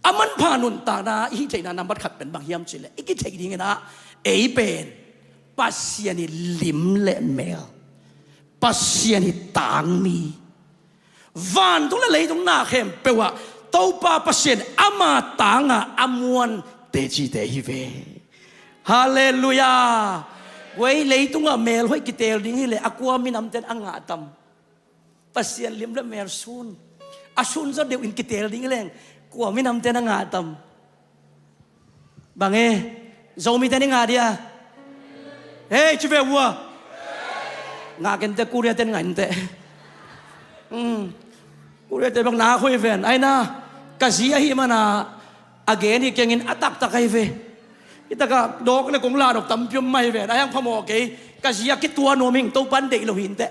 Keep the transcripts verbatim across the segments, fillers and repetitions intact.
A manpha nuntakna i hih theihna nambat khat pen bang hiam cih leh i kithei dingin ah ei pen Pasian i lim le mel, Pasian i tangmi, vantung le leitung na khempeuh ah Topa Pasian ama tanga a muan tecite hi ve. Halleluiah. Guai, leitungah melhoih kiteel ding hileh a kua minamten a ngah tam? Pasian lim le mel sun, a sun zaw deuh in kiteel ding hileng kua minamten a ngah tam? Bang e, Zomite ni ngah dia? Hei, ci ve ua. Ngah kente, Korea ten ngah inte. Hmm. Korea te bang na khoi ven ai na, ka zi ahi mana a gen hi kengin a taktak ahi ve. Hi taka dawk le kong la dawk tampi om mai ven ai hang phamawh kei. Ka zi a kitua nuam hing, Topan deih lo hinte.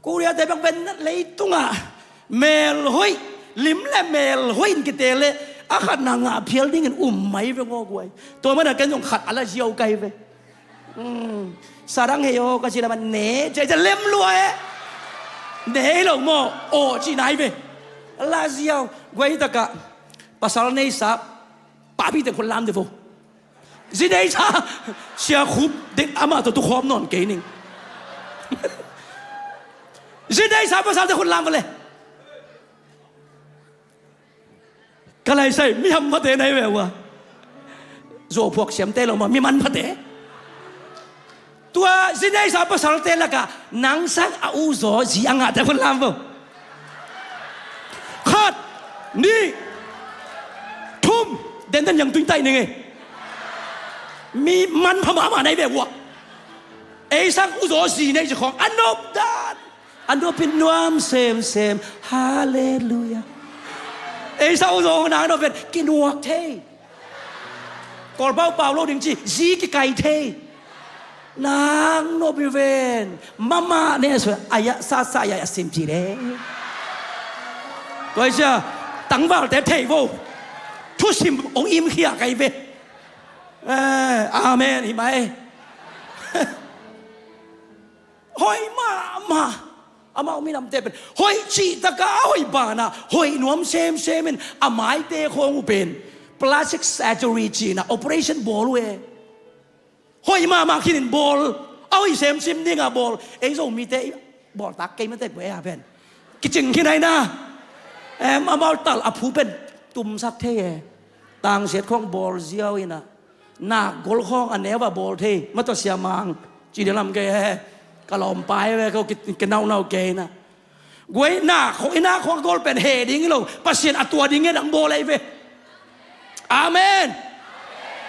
Korea te bang pen leitungah melhoih, lim le melhoih in kiteel le a khatna ngah phial dingin um mai ve ngaw guai. Tua mana ken zong khat a la ziau kai ve. Hmm. Sarang hei aw ka ci lama ne cei cei lem lua e. Ne hei lo maw aw ci nai ve. La ziau guai. Hi taka pasal neisa pahpite khut lam de vo. Zi neisa sia khup dek amah tawh tukhawm nawn kei ning. Zi neisa pasalte khut lam vo le. Ka laisai mi ham phate nai ve ua. Zawphuak siamte lo ma mi man phate. Tua zi neisa pasalte laka nang sang a u zaw zi a ngahte khut lam vo. Khat, nih, thum, denden yang tuing taih ning e. Mi man pha mahmah nai ve ua. Ei sang u zaw zi nei ci khawng a nop dan. A nopin nuam semsem. Halleluiah. Ei sa uh zong nang a nopin kinuak thei. Kawlpau pau lo ding ci zi kikai thei. Nang nop hi ven. Mahmah ne sua a yah sasa a yah a sim ci le. Tua hi cia tangvalte thei vo. Thusim ong im khia kai ve. Eh, amen hi mai. Hoih mahmah. Amau minamte pen hoih cihtaka a hoih banah hoih nuam semsem in a maite khawng uh pen plastic surgery cihna operation bawl uh e. Hoih mahmah khinin bawl, a hoih semsem dingah bawl. Ei Zomite i bawltak kei mate guai a pen kicing khin aina. Em, amau tal a phu pen tumsak thei e. Tangsiat khawng bawl ziau inah nak gol khawng a neu a bawl thei. Mataw siamang ci dia lam kei he. Ka lawmpai ve ko kinaunau kei na. Guai nak khawng i nak khawng a gol pen he ding hi lo. Pasian a tua ding ngen ang bawl ahi ve. Amen.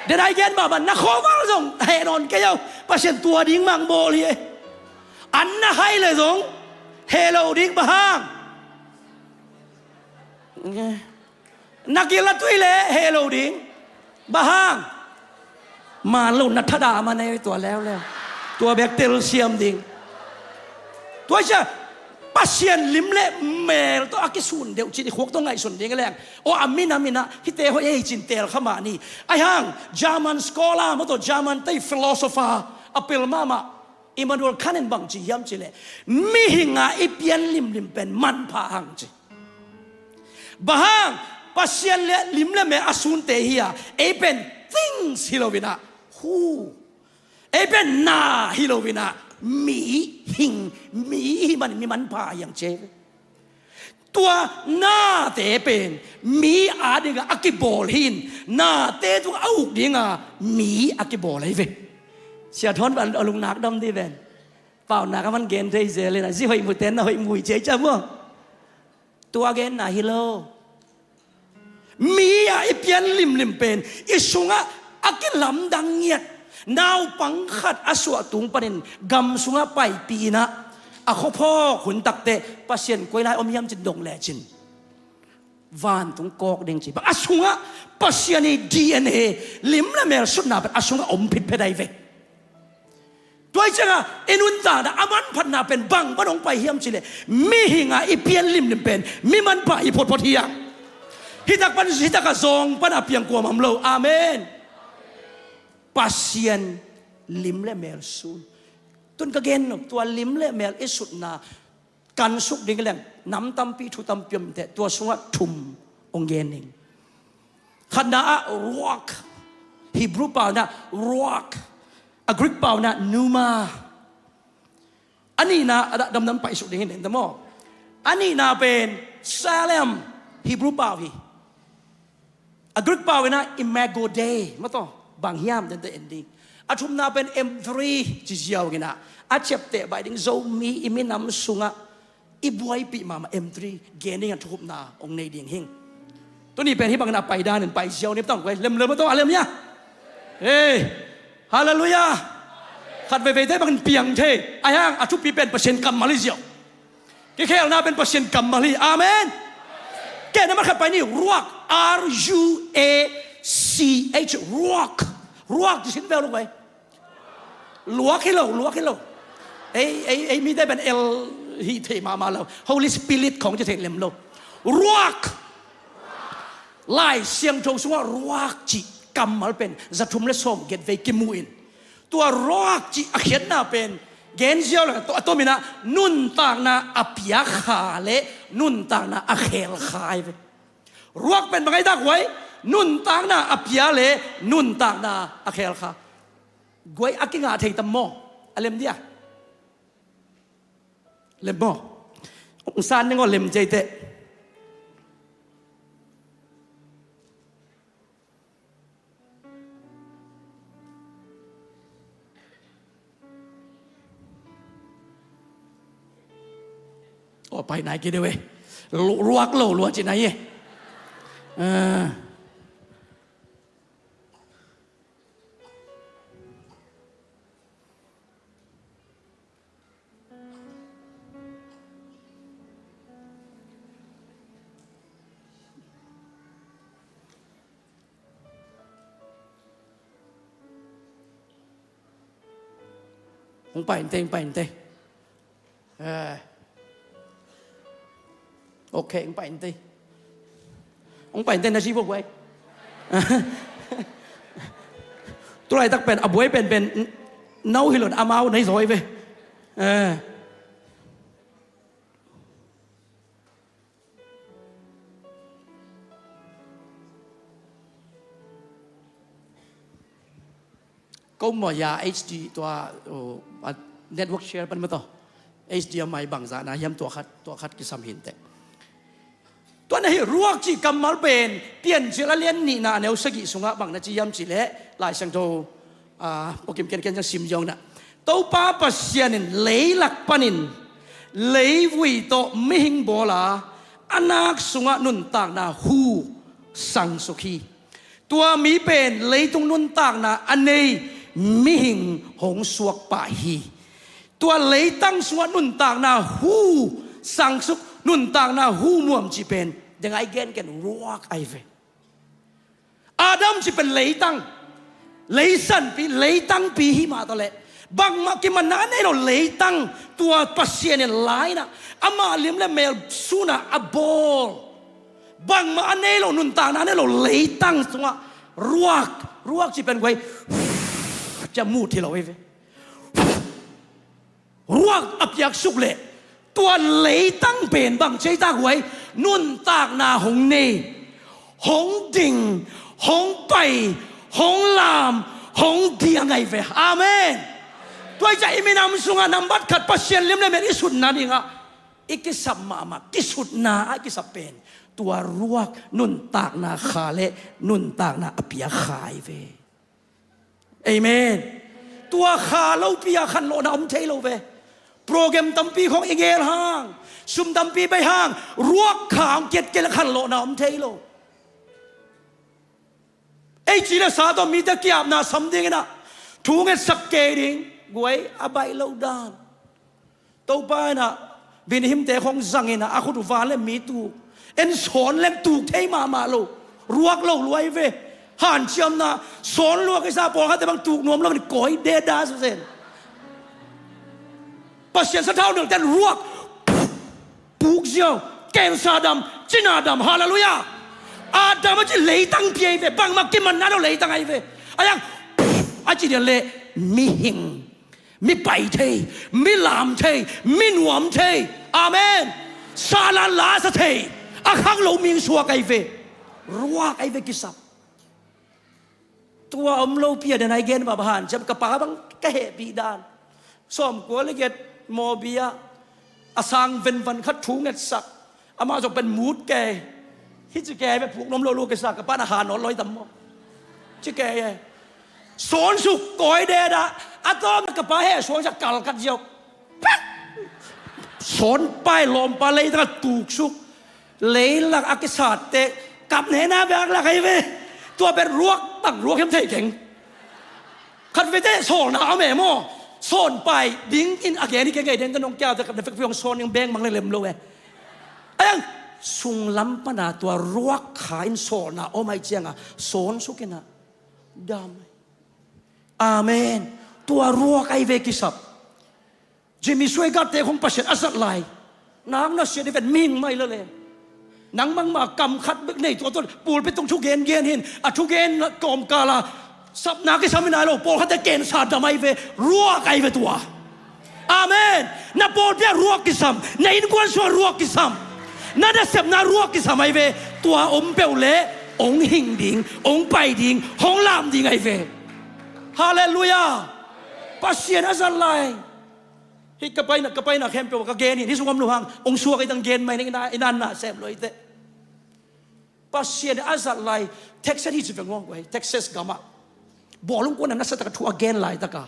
Denai gen mahmah na khawval zong he nawn kei au. Pasian tua ding mang bawl hi e. An na hai le zong he lo ding bang hang. Na gil a tui le he lo ding. Bang hang? Man lo na thada ma nei tua leuleu. Tua bek telsiam ding. Tua cia Pasian lim le mel tawh a kisun deuh cin i khuak tawh ngaihsun ding leng. Aw a mina mina hite hoih ei cin tel kha mah ni. Ai hang German scholar maw tawh German tei philosopher a pel mahmah Immanuel Kant in bang ci hiam cileh mihing a i pian limlim pen manpha hang ci. Bang hang? Pasian le lim le mel a sunte hi a, ei pen things hi lo inah, hu, ei pen na hi lo inah, mi hing, mi hi man, mi manpha hi ang ci. Tua nate pen mi a dinga a kibawl hi in, nate tung a uk dinga mi a kibawl ahi ve. Sia Thawn a lungnak dam di ven. Paunak a man gen thei zel inah zi hoih muten na hoih mui ciai ciam maw? Tua genna hi lo. Mi a i pian limlim pen i sungah a kilamdang ngiat naupang khat a suah tung panin gam sungah paipih inah a khuaphawk hun takte Pasian koi lai om hiam cin dong lecin vantung kawk ding ci bang a sungah Pasian i D N A lim le mel sutna pen a sungah om phitphet ahi ve. Tua hi ciangah i nuntakna a manphatna pen bang pan hong pai hiam cileh mihing a i pian limlim pen mi manpha i photphot hi a. Hitak pan hitakah zawng pan a piang kuamah om lo. Amen. Pasian lim le mel sun. Tun ka gen nop tua lim le mel i sutna kansuk ding leng nam tampi thu tampi om teh tua sungah thum hong gen ning. Khatna ah ruak, Hebrew pau in ah ruak, a Greek pau in ah pneuma. A nihna ah damdam paisuk ding hi ning ta maw. A nihna pen tselem, Hebrew pau hi. A Greek pau in ah imago Dei, maw taw, bang hiam tente en ding. A thumna pen M three ci ziau in ah, a ciapteh baih ding Zomi i minam sungah i buaipih mahmah M three gen ding a thukhupna hong nei ding hing. Tuni pen hih bangin a paidan in pai ziau ni, tawng kuai lem lem, maw taw, a lem hia. Hei, halleluiah. Khat veiveite bangin piang thei a, hang a thupi pen Pasian kammal hi ziau. Kikhelna pen Pasian kammal hi. Amen. Kei na mat khat pai ni, ruak, R U A C H, ruak. Ruak ci sin veu lo kuai. Luak hi lo, luak hi lo. Ei, ei, ei mite pen el hi thei mahmah lo. Holy Spirit khong ci thei lem lo. Ruak. Lai Siangtho sungah ruak cih kammal pen za thum le sawm giat vei kimu in, tua ruak cih a khiatna pen gen ziau le tua, a tomin ah nuntakna a pia kha le nuntakna a khel kha hi ve. Ruak pen bang ai dak huai, nuntakna a pia le nuntakna a khel kha. Guai a kingah thei tam maw? A lem dia. Lem maw? Hong san ning aw, lem ciai teh. Aw, pai nai kei de ve. Lu-, ruak lo lua ci nai e. Ah. Hong pai inteh, hong pai inteh. Eh. Ok, hong pai inteh. Hong pai inteh na ci vok vai. Tulaitak pen a buai penpen n-, no hi lo in amau na hi zaw hi ve. Eh. Ko maw ya H D tua, uh, a network share pan maw taw. H D a mai bangzah na hiam tua khat, tua khat kisam hi inteh. Tua na hi ruak cih kammal pen Piancil a lian nihna a neu sagih sungah bang na ci hiam cih leh Lai Siangtho, ah, Paul Kim Kian Kian ciang sim ziau in ah, Topa Pasian in leilak panin leivui tawh mihing bawl a, a nak sungah nuntakna hu sangsuk hi. Tua mi pen leitung nuntakna a nei mihing hong suak pah hi. Tua leitang sungah nuntakna hu sangsuk, nuntakna hu muam cih pen deng ai gen ken ruak ai ve. Adam cih pen leitang, leisanpi, leitangpi hi mah ta leh, bangmah kimanna a nei lo leitang, tua Pasian in la in ah, amah lim le mel sun a a bawl. Bangmah a nei lo, nuntakna a nei lo leitang sungah ruak, ruak cih pen guai, cia mut hi lo hi ve. Ruak a piaksuk leh tua leitang pen bang ci ai tak huai, nuntakna hong nei, hong ding, hong pai, hong lam, hong diang ai ve. Amen. Tua hi ciah i minam sungah nambat khat Pasian lim le mel i sutna dingah i kisap mahmah, kisutna a i kisap pen tua ruak, nuntakna kha le nuntakna a piak kha ai ve. Amen. Tua kha lopi a khanlawhna om thei lo ve. Program tampi khong i ngel hang, sum tampi bei hang, ruak kha hong kiatkiat le khanlawhna om thei lo. Ei ci le sa tawh mite kiapna sam ding in ah, thu ngetsak kei ding, guai a baih lo dan. Topa in ah, Benny Hinn te khong zang in ah, a khut uh van le mi tuk. En sawn leng tuk thei mahmah lo. Ruak lo lua ai ve. Hanciamna, sawn lua kisa pawlkhatte bang tuk nuam lo in koi deda susen. Pasian sathau nilhten ruak. Puk ziau, cancer dam, cina dam, halleluiah. Adam a ci leitang pi ai ve, bangmah kimanna lo leitang ai ve. A yang, a ci dia le mihing. Mi pai thei, mi lam thei, mi nuam thei. Amen. Satan la sa thei, a khang lo mihing suak ai ve. Ruak ahi ve kisam. Tua om lopi a den a i gen mah bang hanciam, ka pa bang ka hehpih dan. Sawmkua le giat Mawbia a sang venvan khat thu ngetsak. Amah zong pen mut kei. Hih ci kei ve, puk nuam lo lo kisa, ka pa na ha nawn lawi tam maw. Ci kei e. Sawnsuk kawi dedah. A tawm ka pa heh suangsak kalkat ziau. Pak! Sawnpai lawmpa leitang a tuksuk. Leilak a kisat teh kap nena biak lak ahi ve. Tua pen ruak bang ruak hiam thei keng. Khat vei teh sawlna a om e maw. Sawnpai ding in a gen hi keng, ei den teh nong kia teh khat na vekpi hong sawn ning beng mang le lem lo e. Ayang sunglam pana tua ruak kha in sawlna om ahi cianga sawnsuk ina dam. Amen. Tua ruak ahi ve kisap. Jimmy Swaggart te khong Pasian a zat lai. Nang na sia di ven ming mai lele. Nang mangma kam khat bek nei tua tua pulpit tung thugen gen hin. A thugen kawmkala sapna kisam hi nai lo. Pawlkhatte kensa dam ahi ve. Ruak ahi ve tua. Amen. Na pawlpi ah ruak kisam. Na innkuan sungah ruak kisam. Na nasepna ruak kisam ahi ve. Tua om peuh leh hong hing ding, hong pai ding, hong lam ding ahi ve. Halleluiah. Pasian a zat lai. Hih ka paina, ka paina khempeuh ka gen hi, hih sung om lo hang hong suak hi tang gen mai ning, i na, i na na sem lo hi teh. Pasian a zat lai. Texas hi ci veng hong guai, Texas gamah bawlung kuan a nasatak a thu a gen laitaka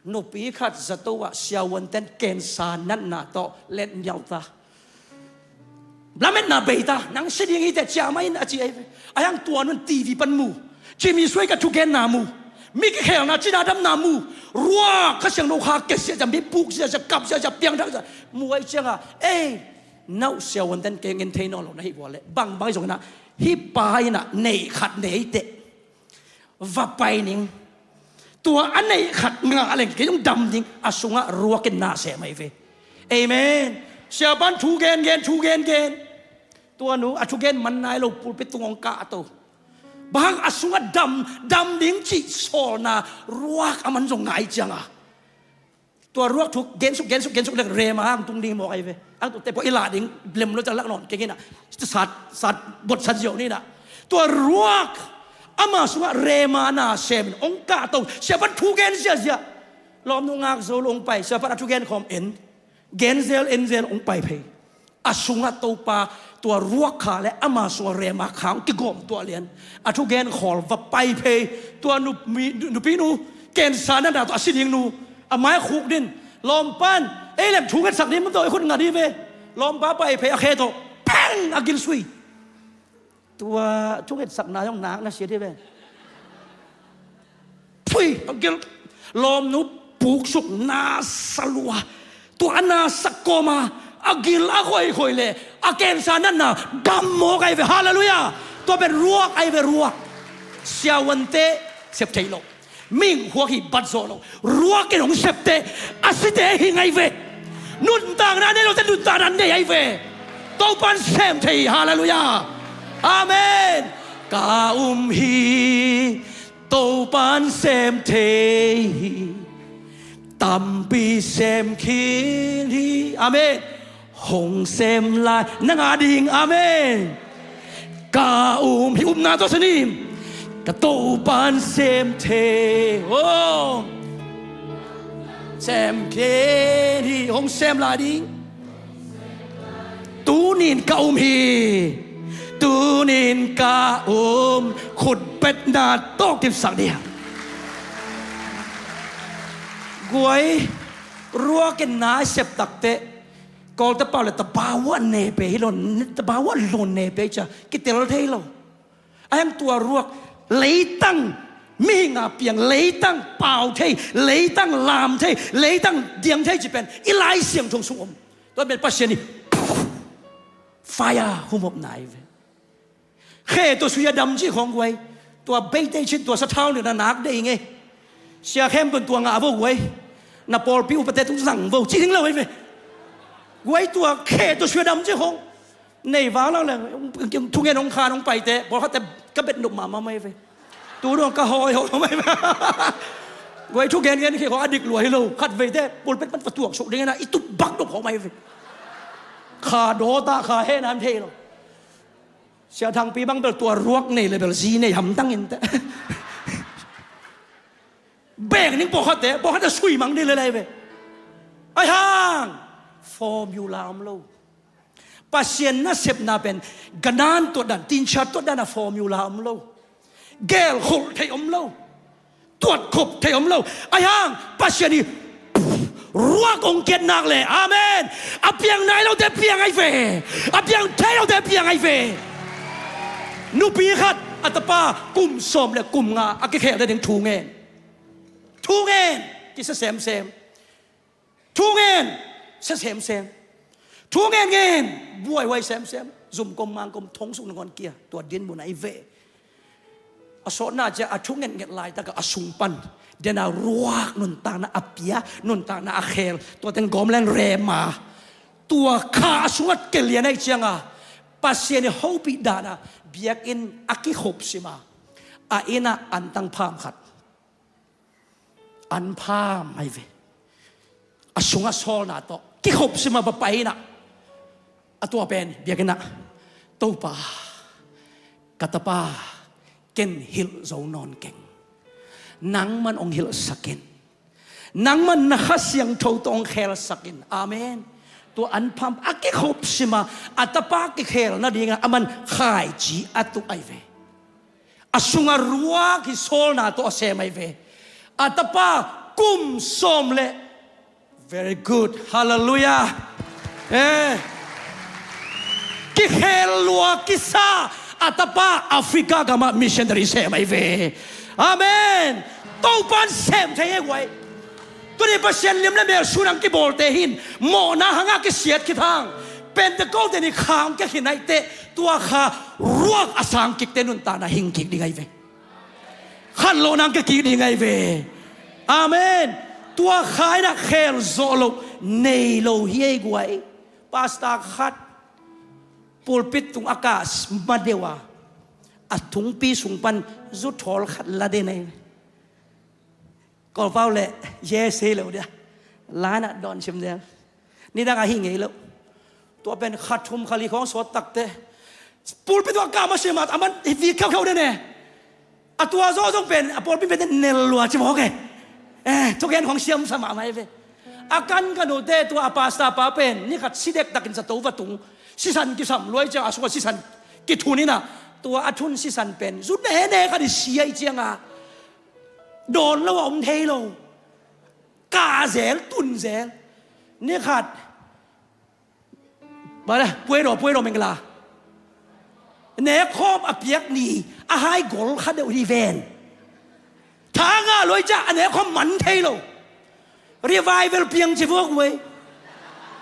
nupi khat zato ah siavuanten kensa natna tawh let mialta. Lametna beita, nang si ding hi teh ciah mah in a ci ahi ve. A hiang tua nun TV pan mu. Jimmy Swaggart thugenna mu. Mi kikhelna cina damna mu. Ruak Kha Siangtho kha kesiah ciah, mi puk siah ciah, kap siah ciah, piangthak siah. Mu ahi cianga ei, nau siavuanten kei ngen thei nawn lo na hih vua leh bangbang zong ina hih pa ina neih khat nei teh va pai ning. Tua a neih khat ngah leng kei zong dam ding, a sungah ruakin na sem ahi ve. Amen. Siapan thu gen gen, thu gen gen. Tua nu a thugen man nai lo pulpit tung hong kahto. Bang a sungah dam, dam ding cih sawlna ruak a man zong ngai cianga. Tua ruak thu gensuk, gensuk, gensuk leng rema ang tung ding mawk ahi ve. Ang tuk te pawh i lah ding lem lo ca lak nawn keng ina. Sat, sat, bot sat ziau ni ina. Tua ruak ama sungah rema na sem in hong kahto. Siapan thu gen ziazia. Lawmnu ngak zo lo hong pai. Siapan a thu gen khawm en. Gen zel, en zel hong pai phei. A sungah Topa tua ruak kha le ama sungah rema kha hong kigawm tuah lian. A thugen khawl va pai phei. Tua nupi, nupinu kensa natna tawh a si ding nu a mai khuk din. Lawmpan ei lem thu ngetsak ding mun tawh i khut ngat hi ve. Lawmpa pai phei a khe tawh peng a gil sui. Tua thu ngetsakna zong nak na sia di ve. Pui a gil. Lawmnu puksuk na sa lua. Tua a na sa kawma a gil a khoikhoi le a kensa natna dam mawk ahi ve. Halleluiah. Tua pen ruak ahi ve, ruak. Siavuante sep thei lo. Mihing khuak hi bat zawh lo. Ruakin hong septe a site hing ahi ve. Nuntakna a nei lote nuntakna a nei ahi ve. Topan sem thei hi. Halleluiah. Amen. Ka um hi. Topan sem thei hi. Tampi sem khin hi. Amen. Hong sem lai nang a ding. Amen. Ka um hi, upna tawh sanin. Ka Topan sem thei. Oh. Sem khin hi, hong sem lai ding. Tunin ka um hi. Tunin ka um. Khutbetna tawh kipsak ding. Guai, ruakin na sep takte Kawlte pau le tabawa ne pe hi lo, tabawa lo ne pe hi cia kitel thei lo. A hiang tua ruak leitang mihing a piang, leitang pau thei, leitang lam thei, leitang diang thei ci pen i Lai Siangtho sung om. Tua pen Pasian i fire humop nai ve. Khe tua sui a dam cih khawng guai. Tua beite cin tua sathau ni na nak dei ngei. Sia khem tun tua ngah vo guai. Na pawlpi upate tung zang vo cih ding lo ei ve. Guai tua khe tua sui a dam cih khawng. Nei vang lang leng thungen hong khan hong paite pawlkhatte ka bet nup mahmah mai ve. Tu dong ka hawi hawi mai ve. Guai thu gen gen khi khawng a dik lua hi lo. Khat veite pulpit pan patuak suk ding na i tup bak nup khawng mai ve. Kha dawta kha he nam thei lo. Sia Thangpi bang bel tua ruak nei le bel zi nei hamtang inteh. Beng ning pawlkhatte, pawlkhatte sui mang ding le lai ve. Ahi hang formula om lo. Pasian nasepna pen ganan tuat dan, tincha tuat dan a formula om lo. Gelkholh thei om lo. Tuatkhop thei om lo. Ahi hang Pasian i ruak hong kiat nak le, amen, a piang nai lote piang ahi ve. A piang thei lote piang ahi ve. Nupi khat a tapa kum sawm le kum nga a kikhel nading thu ngen. Thu ngen, kisa semsem. Thu ngen, sia semsem. Thu ngen ngen, buaihuai semsem. Zumkom mangkom thong suk nangawn kia, tua dinmun ahi ve. A sawtna ciah a thu ngetnget laitak ah a sung pan den a ruak nuntakna a pia, nuntakna a khel, tua teng gawm leng rema. Tua kha a sungah kelian ahi cianga Pasian i hopih dana biakinn a kikhop sima, a innah antang pham khat. An pham ahi ve. A sungah sawlna tawh kikhop sima va pai innah, a tua pen biakinn ah, Topa, ka tapa ken hilh zo nawn keng. Nangman hong hilhsak in. Nangman na Kha Siangtho tawh hong khelsak in. Amen. Tua an pham a kikhop sima a tapa kikhel nadinga aman khaici a tuh ahi ve. A sungah ruak hi sawlna tawh a sem ahi ve. A tapa kum sawm le, very good, hallelujah. Eh. Kikhel lua kisa a tapa Africa gamah missionary sem ahi ve. Amen. Topan sem thei hi guai. Tuni Pasian lim le mel sun ang kibawlte hin mawhna hangah kisiat khit hang, Pentecost ni khang kia khin ahi teh, tua kha ruak a sang kikte nuntakna hing kik ding ahi ve. Khan lo nang kia kik ding ahi ve. Amen. Tua kha innah khel zawh lo, nei lo hi ei guai. Pastor khat pulpit tung a kah ma deuh a, a thungpi sung pan zu thawl khat la den ahi ve. Kawlpau le yes hi lo dia. Lainah dawn sim dia. Nidang ahi ngei lo. Tua pen kha thum kha li khawng sawt takte pulpit tua kah ma sim a, aman hi vi kheukheu den e. A tua zaw zong pen a pawlpi pen nel lua ci mawk e. Eh, thugen khawng siamsa mahmah hi ve. A kan ka nute tua a pastor pa pen ni khat si dektakin zato va tung. Sisan kisam luai ciang a sungah sisan kithun innah, tua a thun sisan pen zu nene khat i si ahi cianga dawn lo a om thei lo. Kah zel, tun zel. Ni khat, bale, puai daw, puai daw mengla. Nekkhawm a piak ni a hai gol kha deuh hi ven. Tha ngah luai ciah a nekkhawm man thei lo. Revival piang ci vuak uai.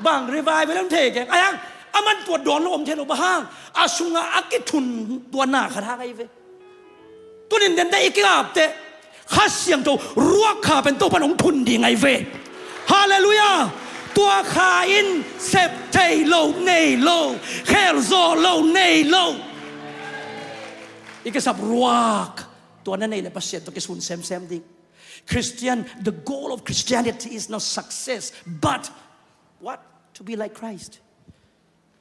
Bang revival om thei keng. Ahi hang aman tua dawn lo om thei lo, bang hang a sungah a kithun tua na khat hang ahi ve. Tunin dende i kingapte Kha Siangtho ruak kha pen Topan hong thun ding ahi ve. Halleluiah. Tua kha in sep thei lo nei lo, khelzawh lo nei lo. I kisap ruak tua na nei le Pasian tua kisun semsem ding. Christian, the goal of Christianity is not success, but what? To be like Christ.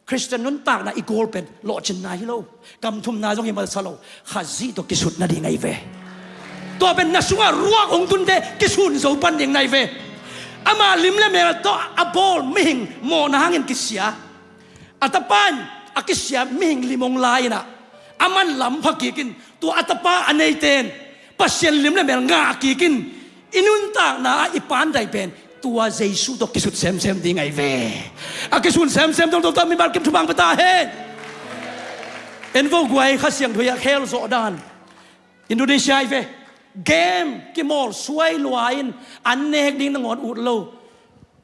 Khristian nuntakna i goal pen lawhcinna hi lo, gamthumna zong hi malsa lo, Khazih tawh kisut nading ahi ve. Tua pen na sungah ruak hong tunte kisun zo pan ding na hi ve. Ama lim le mel tawh a bawl mihing mawhna hangin kisia. A tapa in a kisia mihing lim hong la inah, aman lam pha kikin, tua a tapa a neite in Pasian lim le mel ngah kikin, i nuntakna ah i pandaih pen tua Jesu tawh kisut semsem ding ahi ve. A kisun semsem tawh tawh mi malkim thumang pia ta hen. En vo guai, Kha Siangtho ah khelzawh dan. Indonesia ahi ve. Game kimawl suai lua in an nek ding nangawn ut lo.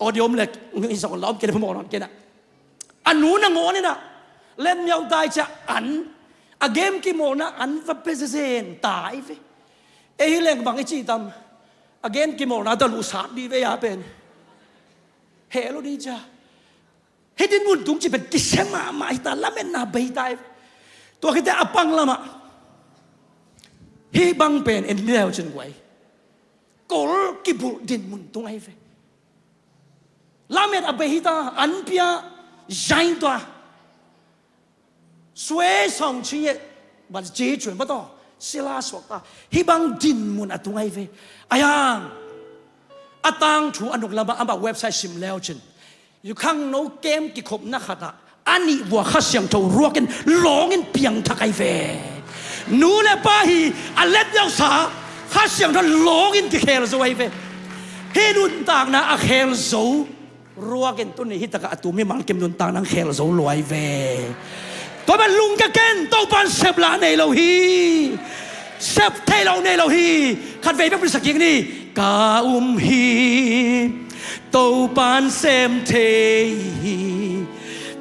Audio om le i zong la om kei na phamawh nawn kei na. A nu nangawn inah len miau tai ciah an, a game kimawlna an va pia zezen tai ve. Ei hi leng bang i ci tam? A game kimawlna ta luhsat dih ve a pen. Heh lo dih ciah. Hih dinmun tung ci pen kisia mahmah hi ta, lametna bei tai ve. Tua khite a pang lamah hih bang pen en liau cin guai. Kol kibulh dinmun tung ahi ve. Lamet a bei hi ta, an pia zain tua. 所以上主也把这种不到希腊说的，希望din mun a tung ai ve. Ayang, a tangthu a nung lama ama website sim leu cin, yu khangno kem kikhopna khat ah a nih vua Kha Siangtho ruakin lawngin piangthak ai ve. Nu le pa hi a let losa Kha Siangtho lawngin kikhel zo ai ve. Hi nuntakna a khel zo ruakin tuni hi takah a tu mimal kim nuntakna khel zo luai ve. Tua ban lungkia ken, Topan sep lah nei lo hi. Sep thei lo nei lo hi. Khat vei bek pil sak kik ni. Ka um hi. Topan sem thei hi.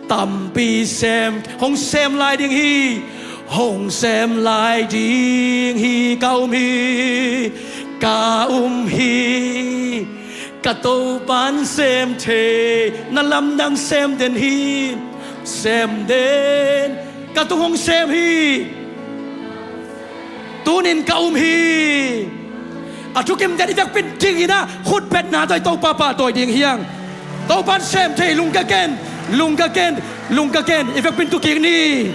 Tampi sem, hong sem lai ding hi. Hong sem lai ding hi. Ka um hi. Ka um hi. Ka Topan sem thei, na lamdang sem den hi, sem den. Ka tung hong sem hi. Tunin ka um hi. A thukim den i vekpin ding hi na, khutbetna tawh i Topa pahtawi ding hi hang. Topan sem thei, lungkia ken, lungkia ken, lungkia ken, i vekpin tu kik ni.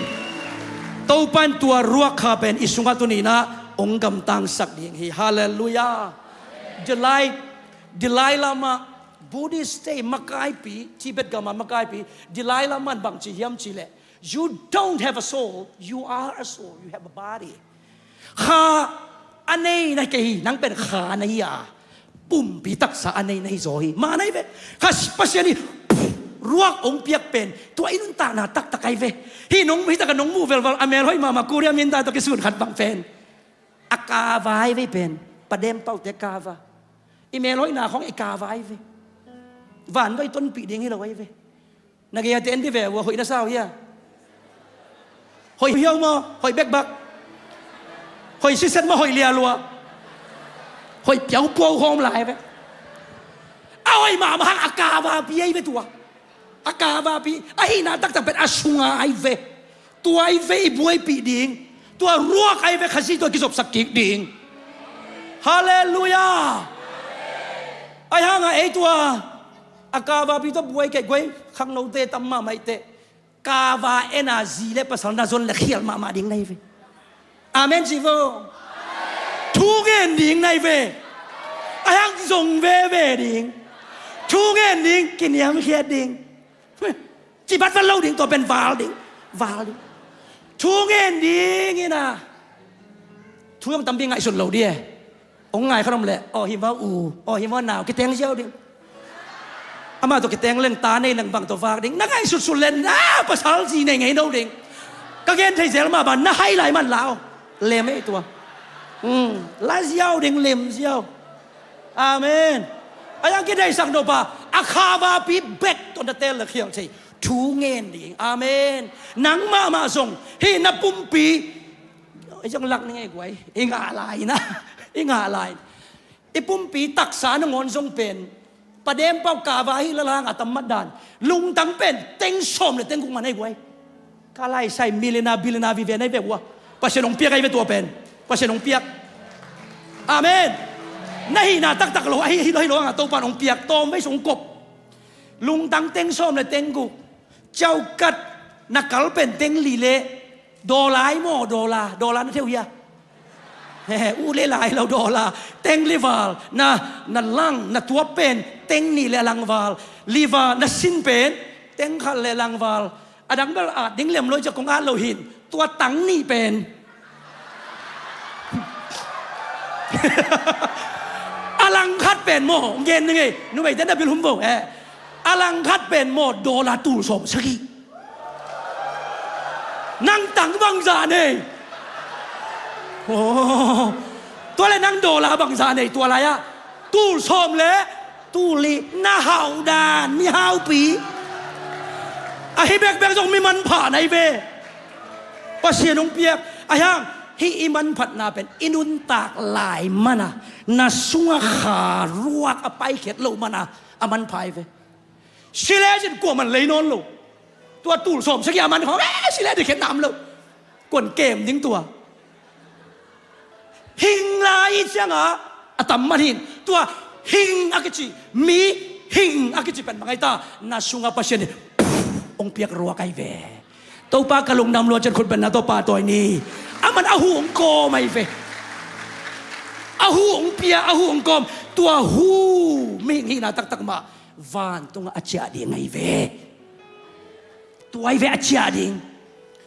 Topan tua ruak kha pen i sungah tuni na hong gamtangsak ding hi. Halleluiah. Delight Dalai Lama, Buddhist te makaipi, Tibet gama makaipi, Dalai Lama in bang ci hiam cih leh, "You don't have a soul, you are a soul, you have a body." Kha a nei na hi kei hi, nang pen kha na hi a, pumpi taksa a nei na hi zaw hi. Ma na hi ve. Kha Pasian hi, ruak hong piak pen tua i nuntakna taktak ai ve. Hi nong, hi takah nong muh velval a melhoih mahmah Korea minta tawh kisun khat bang pen, a kava ai ve pen, padem paute kava. I melhoihna khong i kava ai ve. Van tawh i tonpih ding hi lo ai ve. Na gei a te en di ve ua, hoih na sau hia? Hoih hiau maw, hoih bekbak. Hoih siset maw, hoih lialua. Hoih piaupuau khawm lai ve. A hoih mahmah hang a kavapi ai ve tua. A kavapi, a hihna taktak pen a sunga ai ve. Tua ai ve i buaipih ding. Tua ruak ai ve Khazih tawh kizopsak kik ding. Halleluiah. Ai hanga ei tua a kavapi tawh buai kei guai khangnote tam mahmah i teh. Kava ena zi le pasal na zon le khial mahmah ding na hi ve. Amen ci vo. Thu ngen ding na hi ve. Ai hang zong veve ding. Thu ngen ding, kiniamkhiat ding. Ci bat vat lo ding, tua pen val ding. Val ding. Thu ngen ding ina. Thu zong tampi ngaihsun lo ding e. Hong ngai khat om leh, aw hi maw u, aw hi maw nau, kiteng ziau ding. Amah tawh kiteng leng ta nei leng bang tawh vak ding. Na ngaihsutsut leng, a, pasal zi nei ngei no ding. Ka gen thei zel mah bang, na hai lai man lau. Lem ei tua. Hmm, la ziau ding, lem ziau. Amen. A yang kideihsak no pa, a kha vapi bek tawh na tel le khial thei. Thu ngen ding. Amen. Nang mahmah zong, hih na pumpi, ei zong lak ni ngei guai. I ngah lai na. I ngah lai. I pumpi taksa nangawn zong pen, padem pau kava hi la langa tam mat dan. Lungtang pen teng sawm le teng guk man ei guai. Ka laisai millionaire, billionaire vive na hi ve ua. Pasian hong piak ahi ve tua pen. Pasian hong piak. Amen. Na hihna taktak lo, ahi, hi lo, hi lo anga Topan hong piak. Tawm vei sung kop. Lungtang teng sawm le teng guk. Ciaukat na kal pen teng li le. Dollar ai maw, dollar, dollar na theu hia? He, he, u le lai lo dollar. Teng li val, na, na lang, na tuap pen teng nih le lang val. Li val, na sin pen teng khat le lang val. A dang bel at ding lem lo, cia kong at lo hin. Tua tang nih pen. A lang khat pen maw, gen ding ei. Numei ten na bil hum vo, eh. A lang khat pen maw, dollar tul sawm sagih. Nang tang bangzah nei. Oh. Tua le nang dollar bangzah nei, tua lai-ah. Tul sawm le, tul li, na hauh dan, mi haupi. Ahi bekbek zong mi manpha na hi ve. Pasian hong piak, a hiang, hih i manphatna pen, i nuntak lai mana, na sunga kha ruak a paikhiat lo mana, a manpha hi ve. Sile cin kuaman lei nawn lo. Tua tul sawm sagih a man khawng, eh, sile dikhet nam lo. Kuan kem ding tua. Hing lai cianga a tam man hin. Tua hing a kici, mi hing a kici pen bang ai ta. Na sunga Pasian hi, hong piak ruak ai ve. Topa ka lungdam lua ciat khut beng na, Topa tawi ni. Aman a hu hong kawm ahi ve. A hu hong pia, a hu hong kawm. Tua hu mihing hihna taktak mah vantung a ciah ding ahi ve. Tua ahi ve a ciah ding.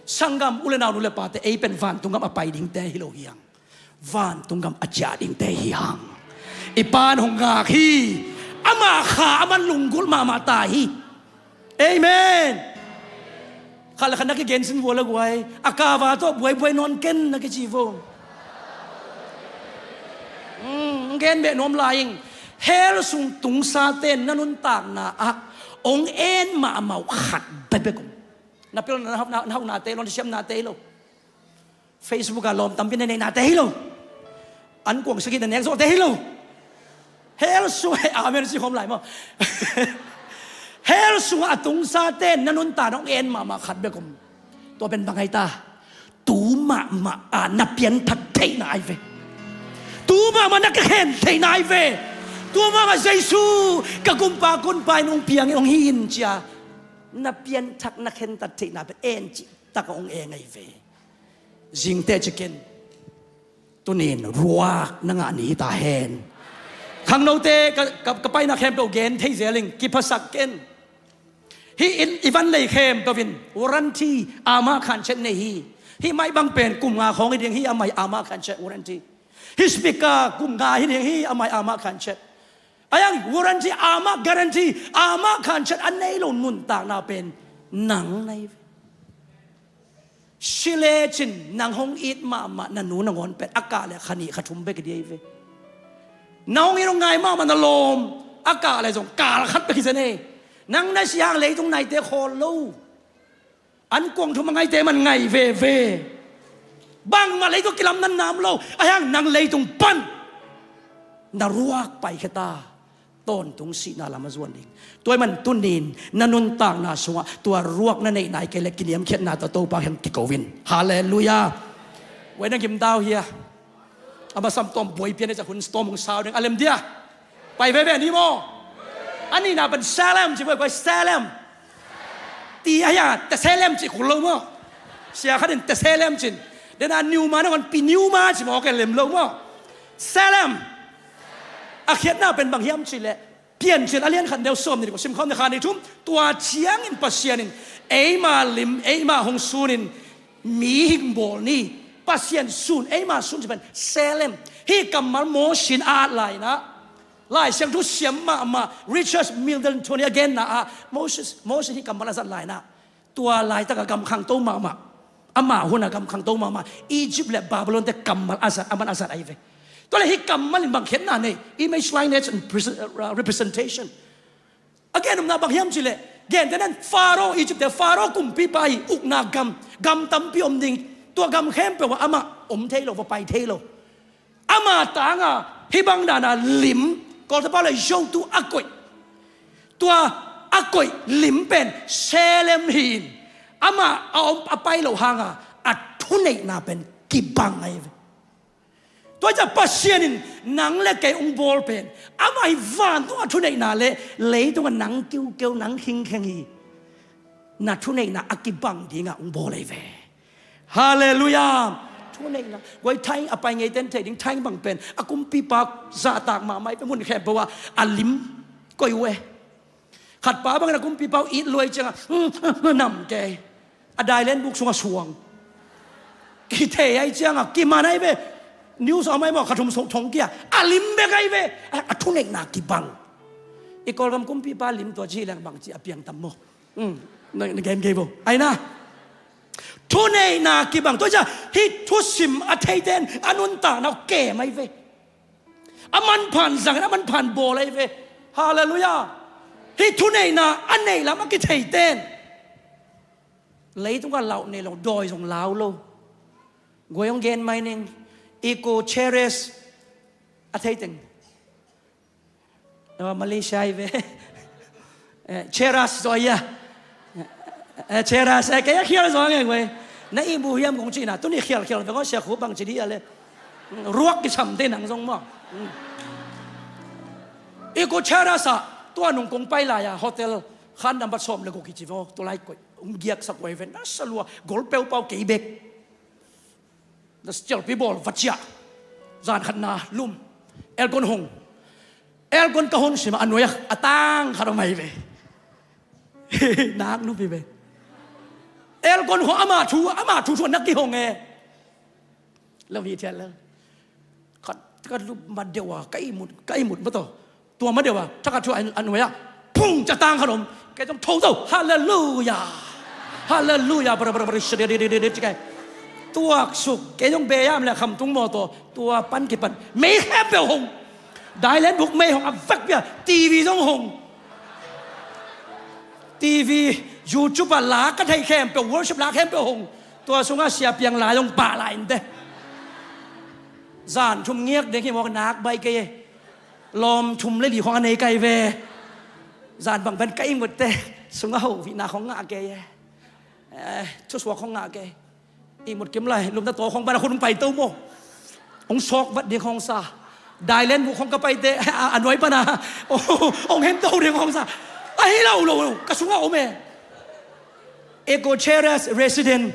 Sanggam u le nau, nu le pate, ei pen vantung gam a pai dingte hi lo hi hang. Vantung gam a ciah dingte hi hang. I Pa'n hong ngak hi. Ama kha aman lunggulh mahmah ta hi. Amen. Khat le khat na kigen sin vua le guai. A kava tawh buaibuai nawn ken na kici vo. Hong gen beh nuam lai ing. Hell sung tungsate na nuntakna ah hong en mahmah uh khat bekbek om. Na pil na hau, na hau nate lo, na siam nate lo. Facebook ah lawm tampi na nei nate hi lo. An kuang sagih na nek zawhte hi lo. Hell sung, amen ci khawm lai maw? Hell sung a tungsate na nuntakna hong en mahmah khat bek om. Tua pen bang ahi ta? Tu mahmah a na pianthak theihna ahi ve. Tu mahmah na kikhen theihna ahi ve. Tu mahmah Jesu ka gumpa kunpa in hong piang in hong hi in cia na pianthak na khentat theihna pen en cih tak a hong eng ahi ve. Zingteh ci ken. Tuni in ruak na ngah ni hi ta hen. Khangnote ka, ka, ka paina khempeuh gen thei zel ing, kiphasak ken. Hih in i van lei khempeuh in warranty ama khanchiat nei hi. Hih mic bang pen kum nga khawng hi ding hi, a mai ama khanchiat warranty. Hih speaker kum nga hi ding hi, a mai ama khanchiat. A yang warranty ama guarantee ama khanchiat a nei lo nuntakna pen nang na hi ve. Si lecin nang hong it mahmah na nu na ngawn pen a kah le kha nih kha thum bek hi ding ahi ve. Na hong it hong ngai mahmah na lawm a kah le zong kal khat bek hi zen e. Nang na si hang leitung naite khawl lo. An kuang thum a ngaite man ngai veve. Bangmah leitung kilam nan nam lo. A hang nang leitung pan na ruak paikhia ta. Tawntung sihna lam a zuan ding. Tua ahih man tunin na nuntakna sungah tua ruak na neih nai kei le kiniamkhiatna tawh Topa kiang kiko in. Halleluiah. Wei na gimdau hia. A masam tawm buai pian a hun tawm hong sau ding a lem dia. Pai veve ni maw. A nihna pen Salem ci buai buai Salem. Ti a hia Teselem ci khul lo maw. Sia khat in Teselem cin. Dena Niuma na ngon pi Niuma ci maw ke lem lo maw. Salem. A khiatna pen bang hiam ci leh Piancil a lian khat neu sawm ni ding ko sim khawm ni kha ni thum. Tua ciangin Pasian in eima lim eima hong sunin mihing bawl ni. Pasian sun eima sun ci pen Salem. Hih kammal Moses in a at lainah Lai Siangtho siam mahmah Richard Milton Tony a genna ah Moses, Moses hih kammal a zat lainah tua laitakah gam khangto mahmah, amah hunah gam khangto mahmah Egypt le Babylon te kammal a zat, aman a zat ahi ve. Tua le hih kammal in bang khiatna nei? Image lineage and pres-, uh, representation. A gen umna bang hiam ci leh, gente nan Pharaoh, Egypt te Pharaoh kumpipa hi, ukna gam, gam tampi om ding. Tua gam khempeuh ah amah om thei lo, va pai thei lo. Ama tanga hih bang dana lim, Kawltepa le yotu a koih. Tua a koih lim pen Salem hi-in amah a om a pai loh hanga a thuneihna pen kibang ahi ve. Tua hi ciah Pasian in nang le kei hong bawl pen amah hih vantung a thuneihna le leitunga nang kiukeu nang khingkheng hi. Na thuneihna a kibang dingah hong bawl ahi ve. Halleluiah. Thuneihna guai thaing a pai ngei ten thei ding thaing bang pen a kumpipa zahtak mahmah hi ve mun khempeuh ah a lim koih uh e. Khatpa bangin a kumpipa uh it luai cianga nam kei a dailen buk sunga suang kithei ahi cianga kiman ahi ve. News a mai maw kha thum song thong kia a lim bek ahi ve. A, a thuneihna kibang. I Kawlgam kumpipa lim tua ci leng bang ci a piang tam maw. Na, na gen kei vo aina. Thuneihna kibang tua cia hih thusim a theite in a nuntakna uh kem ahi ve. A manphan zangin a manphan bawl ahi ve. Halleluiah. Hih thuneihna a neih lam a kitheite in leitungah lauh nei lo dawi zong lau lo. Guai hong gen mai ning. Eco Ceres a theiteng. Malaysia hi ve. Cheras zaw ia. Cheras kei a khial zaw nge guai. Na ihmu hiam kong cihna tuni khialkhial vek aw siakhu bangci dih a le. Ruak kichamte nang zong maw. Eco Cheras ah tua nung kong pai lai-a hotel khan nambat sawm le guk hi ci veng aw tulai koih. Hong giaksak uh ahi ve, na sa lua, gol peupau kei bek. Na cialpi bawl va ciah. Zan khat na lum. Elkon hong. Elkon ka hon sim a nuai ah a tang khat om ahi ve. Nak nupi ve. Elkon hong ama thu, ama thu thu nak kihong e. Lo hi thial lo. Khat ka lup mat deuh a, ka ihmut, ka ihmut mataw. Tua mat deuh a, thakhat thu a nuai ah phung ca tang khat om. Kei zong tho zo. Halleluia. Halleluia. Bara, bara, bara, shit, dit, dit, dit, dit, kei. Tuak suk. Kei zong beyam le khamtung mawtaw. Tua pan kipan mei khempeuh hong. Dailen buk mei hong a vekpia. TV zong hong. TV, YouTube ah la ka theih khempeuh, worship la khempeuh hong. Tua sungah siapiang lai hong pah lai inteh. Zan thum ngiak ding hi mawk nak bai kei e. Lawm thum le li khong a nei kai ve. Zan bang pen ka ihmut teh sungah ho hihna khong ngah kei e. Eh, thusuak khong ngah kei. Ihmut kim lai, lupna taw khong pana khun hong paito maw. Hong sawk vat ding khong sa. Dailen buk khong ka paite a, a nuai pana hong hento ding khong sa. Ahi lo lo lo ka sungah om e. Eco Terrace resident.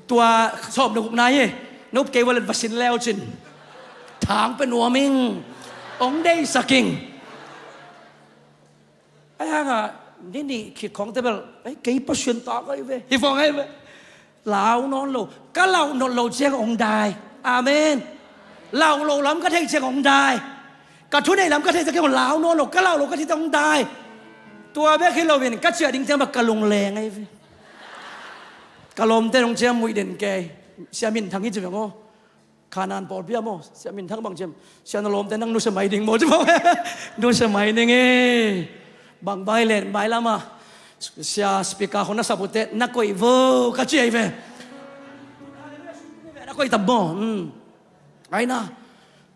Tua sawm na guk nai e. Nop kei valet va sin leu cin. Thang pe nuam ing. Hong deisak ing. Ahi hangah ni nih khit khawngte bel, ei, kei Pasian ta ka hi ve, hi fawng ahi ve. Lau nawn lo, ka lau nawn lo ciang hong dai. Amen. Lau lo lam ka theih ciang hong dai. Ka thuneih lam ka theih ciang hong lau nawn lo, ka lau lo ka theih ciang hong dai. Tua bek hi loin ka ciah ding ciang bak ka lungleng ahi ve. Ka lawmte dong ciang muih den kei. Sia Min Thang hi ci veng aw. Khanan pawlpi ah maw, Sia Min Thang bang ciam, sia na lawmte nang nusia mai ding maw ci maw? Nusia mai ding e. Bang bai len bai lama sia speaker khong na sap uh teh na koih vo ka ci ahi ve. Na koih tam maw? Aina.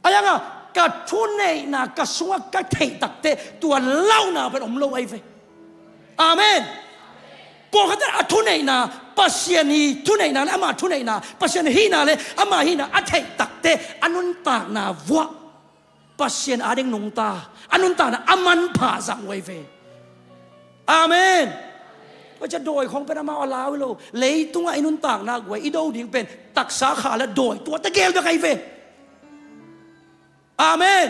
Ahi hangah ka thuneihna ka sungah ka theih tak teh tua launa pen om lo ahi ve. Amen. Pawlkhat a thuneihna, Pasian hi thuneihna le ama thuneihna, Pasian hihna le ama hihna a theih tak teh a nuntakna vuah Pasian ading nungta, a nuntakna a manpha zang uh ahi ve. Amen. Tua ciah dawi khong pen amau a lau hi lo. Leitungah i nuntakna guai i do ding pen taksa kha le dawi tuate gel bek ahi ve. Amen.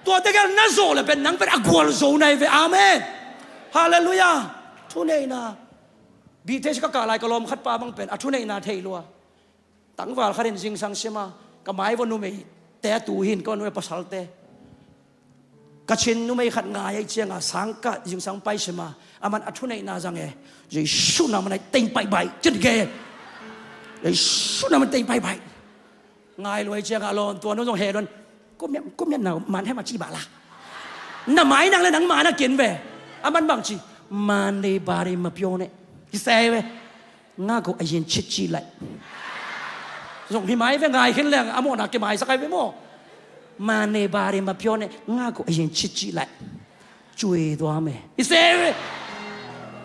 Tuate gel na zawh le pen nang pen a gualzo na hi ve. Amen. Halleluia. Thuneihna. Bihtheih ka kah lai ka lawm khat pa bang pen a thuneihna thei lua. Tangval khat in zingsang sima ka mai vua numeite a tu hin ka numei pasalte. Ka Chin numei khat ngai ahi cianga sangkah zingsang pai sima aman a thuneihna zang e. Jesu na man ai teng paibai cin ge. Jesu na man teng paibai. Ngai luai ciangah a lawn tua nu zong he don. Kum mian, kum mian nau man he ma ci ba la. Na mai nang le nang man a kin ve. A man bang ci. Man de ba de ma pio ne. Ki se ve. Nga ko a yin chit ci lai. Zong hi mai ve ngai khin leng a mawhna ki mai sak ai ve maw. Man de ba de ma pio ne. Nga ko a yin chit ci lai. Cui tua me i se ve.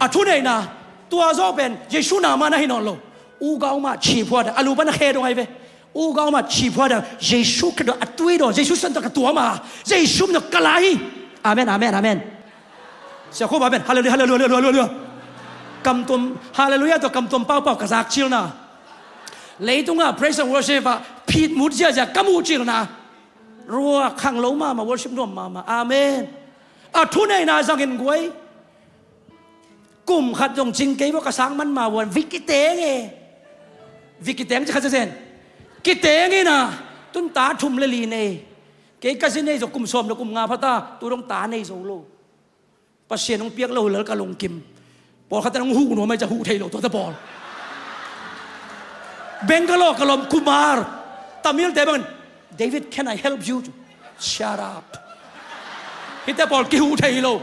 A thuneihna tua zawh pen Jesu na man ahi nawn lo. Ugau mah chiphuat a lupan a khe dong ahi ve. Ugau mah chiphuat a Jesu khe dong a tui dong Jesu san tawh ka tua ma Jesu min tawh ka la hi. Amen, amen, amen. Sia khop amen. Halleluia, halleluia, halleluia, halleluia. Kamtuam halleluia tawh kamtuam paupau ka zak cilna. Leitungah praise and worship ah phit mut ziazia ka muh cilna. Ruak khang lo mahmah, worship nuam mahmah. Amen. A thuneihna zangin guai. Kum khat zong cing kei vua ka sang man ma vuan vik kiteng e. Vik kiteng ci khat zen. Kiteng ina tun ta thum le li nei. Kei ka zi nei zo kum sawm le kum nga phata tu dong ta nei zo lo. Pasian hong piak lo lal ka lungkim. Pawlkhat in hong huh nuam ai ca huh thei lo tuate pawl. Bangalore ka lawm Kumar. Tamil te bangin David, can I help you? Shut up. Hite pawl kihuh thei lo.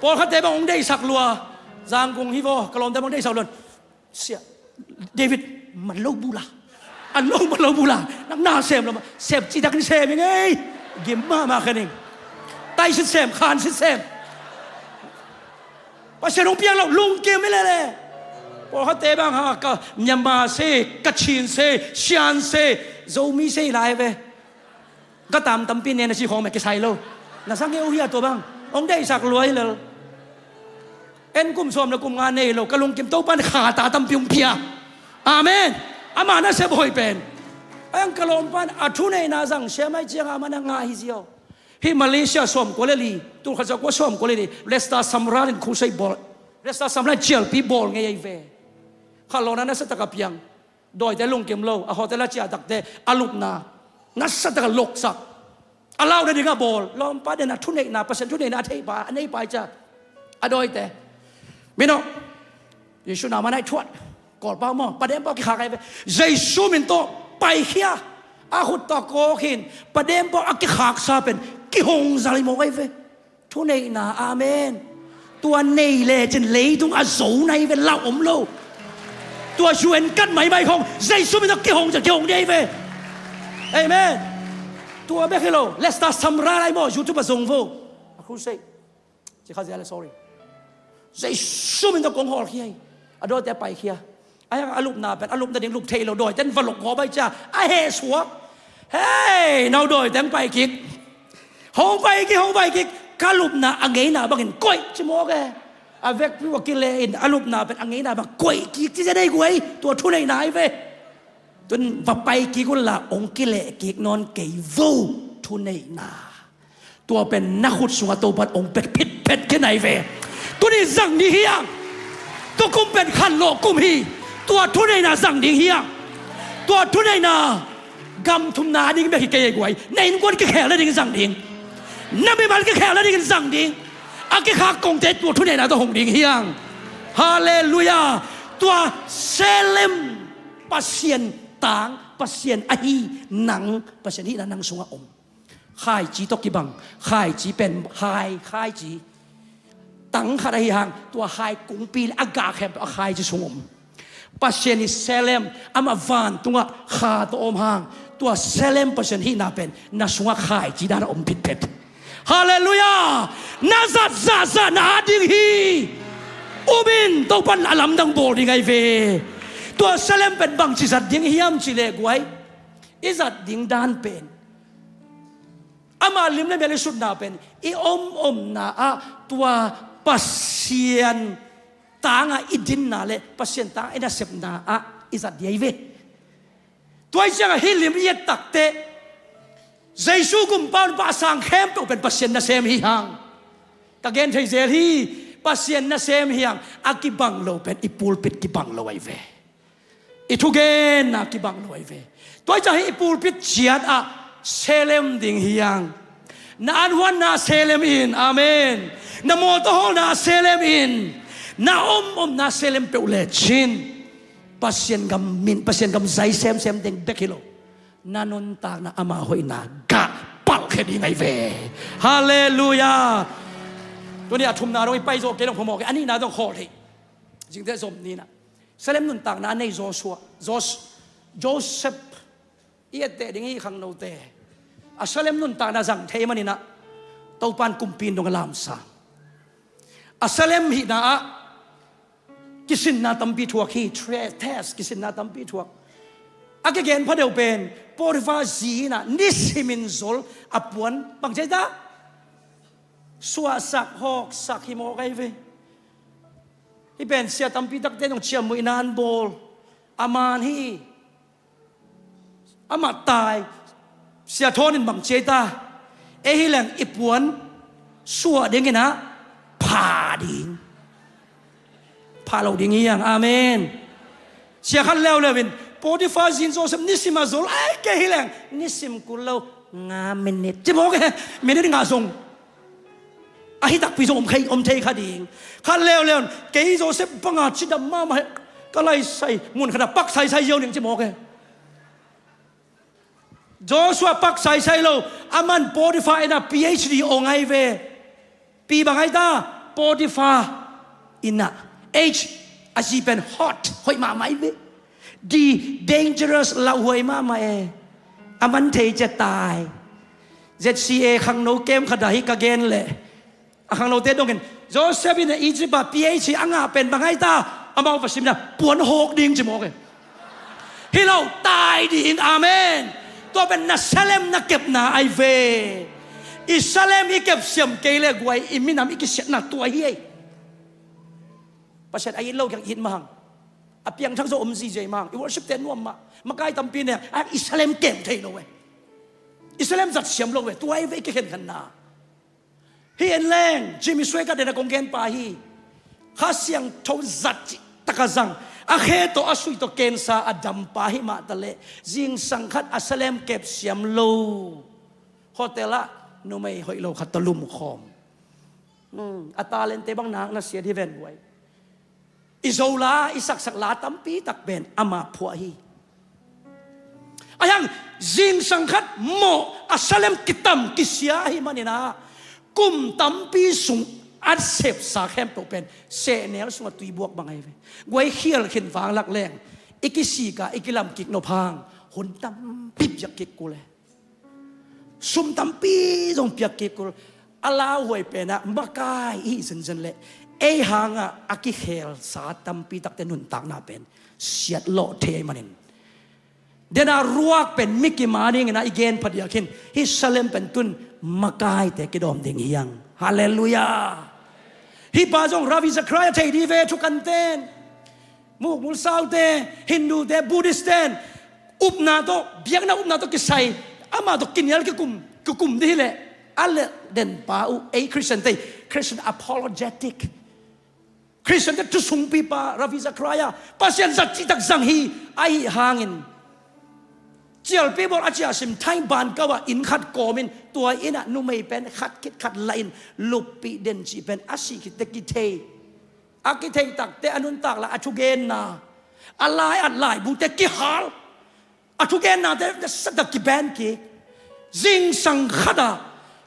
Pawlkhatte bang hong deihsak lua. Zangkung hi vaw ka lawmte bang hong deihsak lua. Sia David man lo bula. An lo man lo bula. Nang na sem lo ma sem ci dakin sem ing ei. Gim mahmah khen ing. Tai sit sem khan sit sem. Pasian hong piang lo lungkim hi lele. Pawlkhatte bang ha ka Myanmar se, Kachin se, Shan se, Zomi se lai ve. Ka tam tampi nen a si khawng me kisai lo. Na sang e uh hia tua bang hong deihsak luai lel. En kum sawm le kum nga nei lo, ka lungkim Topan kha ta tampi hong pia. Amen. Ama nasep hoih pen. Ang ka lawmpan a thuneihna zang siam ahih ciangin ama na ngah hi ziau. Hih Malaysia sawmkua le li, tul khat zakua sawmkua le li, Lesta Samral in crusade bawl. Lesta Samral in cialpi bawl ngei ahi ve. Kha lawna nasa taka piang. Dawite lungkim lo, a hotel a ciah takte, a lupna nasa taka loksak. A lau nading a bawl, lawmpa den a thuneihna, Pasian thuneihna a theipa, a neipa hi cia. A dawite. Mino, Jesu na manai thuat, kawlpa maw, padem paw a kikhak ahi ve. Jesu min tawh, paikhia, a khut tawh kawk hin, padem paw a kikhaksa pen, kihong zal hi mawk ahi ve. Thuneihna, amen. Tua nei lecin leitung a zo na hi ve, lau om lo. Tua U N kat maimai khong, Jesu min tawh kihong cia kihong ding ahi ve. Amen. Tua bek hi lo, Lesta Samral ahi maw, YouTube a zong vo. A crusade. Ci kha zia le, sorry. Jesu min tawh kong hawlkhia hi. A dawite paikhia. A hiang a lupna pen, a lupna ding lup thei lo, dawiten va lok gawp ahi cia. A hehsuak. Hei, no dawite hong pai kik. Hong pai kik, hong pai kik. Ka lupna a ngeina bangin koih ci mawk e. A vekpi uh a kile in, a lupna pen a ngeina bang koih kik ci cia nei guai. Tua thuneihna ahi ve. Tun va pai kik unla hong kileh kik nawn kei vo, thuneihna. Tua pen na khut sungah Topan hong pet phitphet khin ahi ve. Tuni zang ding hiang. Tua kum pen khanlawh kum hi. Tua thuneihna zang ding hiang. Tua thuneihna gam thumna a ding bek hi kei ei guai. Na innkuan kikhel nadingin zang ding. Na mimal kikhel nadingin zang ding. A kikhak kongte tua thuneihna tawh hong ding hiang. Halleluiah. Tua Salem Pasian tang, Pasian ahi nang, Pasian hihna nang sungah om. Khaici tawh kibang, khaici pen, hai, khaici. Tang khat ahi hang, tua hai kungpi le a gah khempeuh a khaici sung om. Pasian i Salem, amah vantungah kha tawh om hang, tua Salem Pasian hihna pen, na sungah khaici dan a om phitphet. Halleluiah! Na zat zahzah na at ding hi. Um in, Topan a lamdang bawl ding ahi ve. Tua Salem pen bangci zat ding hiam cih leh guai. I zat ding dan pen. Ama lim le mel i sutna pen. I om omna ah tua Pasian tangah i dinna le Pasian tangah i nasepna ah i zat ding ahi ve. Tua hi ciangah hih lim i et takteh Jesu kumpa, pa, a sang khempeuh pen Pasian nasem hi hang. Ka gen thei zel hi. Pasian nasem hi hang. A kibang lo pen i pulpit kibang lo ahi ve. I thugenna kibang lo ahi ve. Tua hi ciangah hih i pulpit ciat ah Salem ding hi hang. Na anhuanna Salem in. Amen. Na mawtaw hawlna Salem in. Na om omna Salem peuh lecin Pasian gam min, Pasian gam zai semsem ding bek hi lo. Na nuntakna ama hoihna gah palhkhia ding ahi ve. Halleluiah. Tuni a thumna dong i pai zawh kei dong phamawh kei, a nihna dong khawl thei. Zingte zom nina. Salem nuntakna a nei Joshua, Jos-, Joseph i etteh ding hi khangnote. A Salem nuntakna zang thei maninah Topan kumpi in dong a lamsang. A Salem hihna ah kisinna tampi thuak hi, tre-, test, kisinna tampi thuak. A kigen phadeuh pen, Potiphar zi inah nisimin zol a puan, bang ci ta? Suahsak, hawksak hi mawk ahi ve. Hih pen sia tampi takte nong ciammuihna an bawl. A man hi. Amah tai, sia thawn in bang ci ei ta? Ei hi leng i puan suah dingin ah pha ding. Pha lo ding hi hang. Amen. Sia khat leuleu in Potiphar zi in Joseph nisim a zol ai, kei hi leng nisim kul lo, nga minit ci mawk e. Minit nga zong. Ahi takpi zong om kha, om thei kha ding. Khat leuleu in, kei Joseph banga cidam mahmah hi, ka laisai mun khatah pak saisai ziau ning ci mawk e. Joshua pak saisai lo, aman Potiphar inn ah P H D ong ahi ve. Pi bang ahi ta, Potiphar inn ah. H, a zi pen hot, hoih mahmah ahi ve. D, dangerous, lauhuai mahmah e. A man thei cia tai. Z C A khangno kem khat ah hi ka gen leh, a khangnote dongin, Joseph in Egypt ah P H D a ngah pen bang ahi ta, amau va sim na, puan hawk ding ci mawk e. Hi lo, tai ding. Amen. Tua pen na Salem na kepna ahi ve. I Salem i kepsiam kei leh guai, i minam i kisiatna tua hi ei. Pasian a it lo kiang it mahang. A piangthak zo om zizia i mahang. I worship te nuam mah. Makai tampi ne a i salem kem thei lo e. I salem zat siam lo e. Tua i ve i kikhenkhenna. Hi en leng Jimmy Swaggart den a kong gen pa hi. Kha Siangtho zat cih taka zang, a khe tawh a sui tawh kensa a dam pa hi mah taleh zingsang khat a salem kep siam lo hotel ah numei hoih lo khat tawh lumkhawm. Hmm, a talente bang nak na siat hi ven guai. I Zo la, i saksak la tampi tak pen ama phuah hi. A hiang zingsang khat mawh a salem kitam kisia ahi maninah kum tampi sung a sepsa khempeuh pen sehnel sungah tuibuak bang ahi ve. Guai khial khin vanglak leng i kisika i kilam kik nop hang hun tampi piak kik kul e. Sum tampi zong piak kik kul. A lauhuai penah makai i hih zenzen leh ei hangah a kikhelsa tampi takte nuntakna pen siatlawh thei ahi manin. Dena ruak pen mi kima dinginah i gen phadiak hin hih salem pen tun makaite kidawm ding hiang. Halleluiah. Hih pa zong Ravi Zachariah thei di ve thukanten. Mukmul saute, Hindute, Buddhist ten upna tawh, biakna upna tawh kisai, amah tawh kinial kikum, kikum dih hileh a leh den pa uh ei Christian te, Christian apologetic. Christian te thusungpi pa Ravi Zachariah Pasian zat cihtak zang hi. Ahi hangin cialpi bawl a ciahsim thai ban kau ah inn khat kawmin tua innah numei pen khat khit khat lahin luppih den cih pen a sih khitte kithei. A kithei takte a nuntak la a thugenna, a lai at laibute kihal, a thugennate nasata kiben kik. Zingsang khata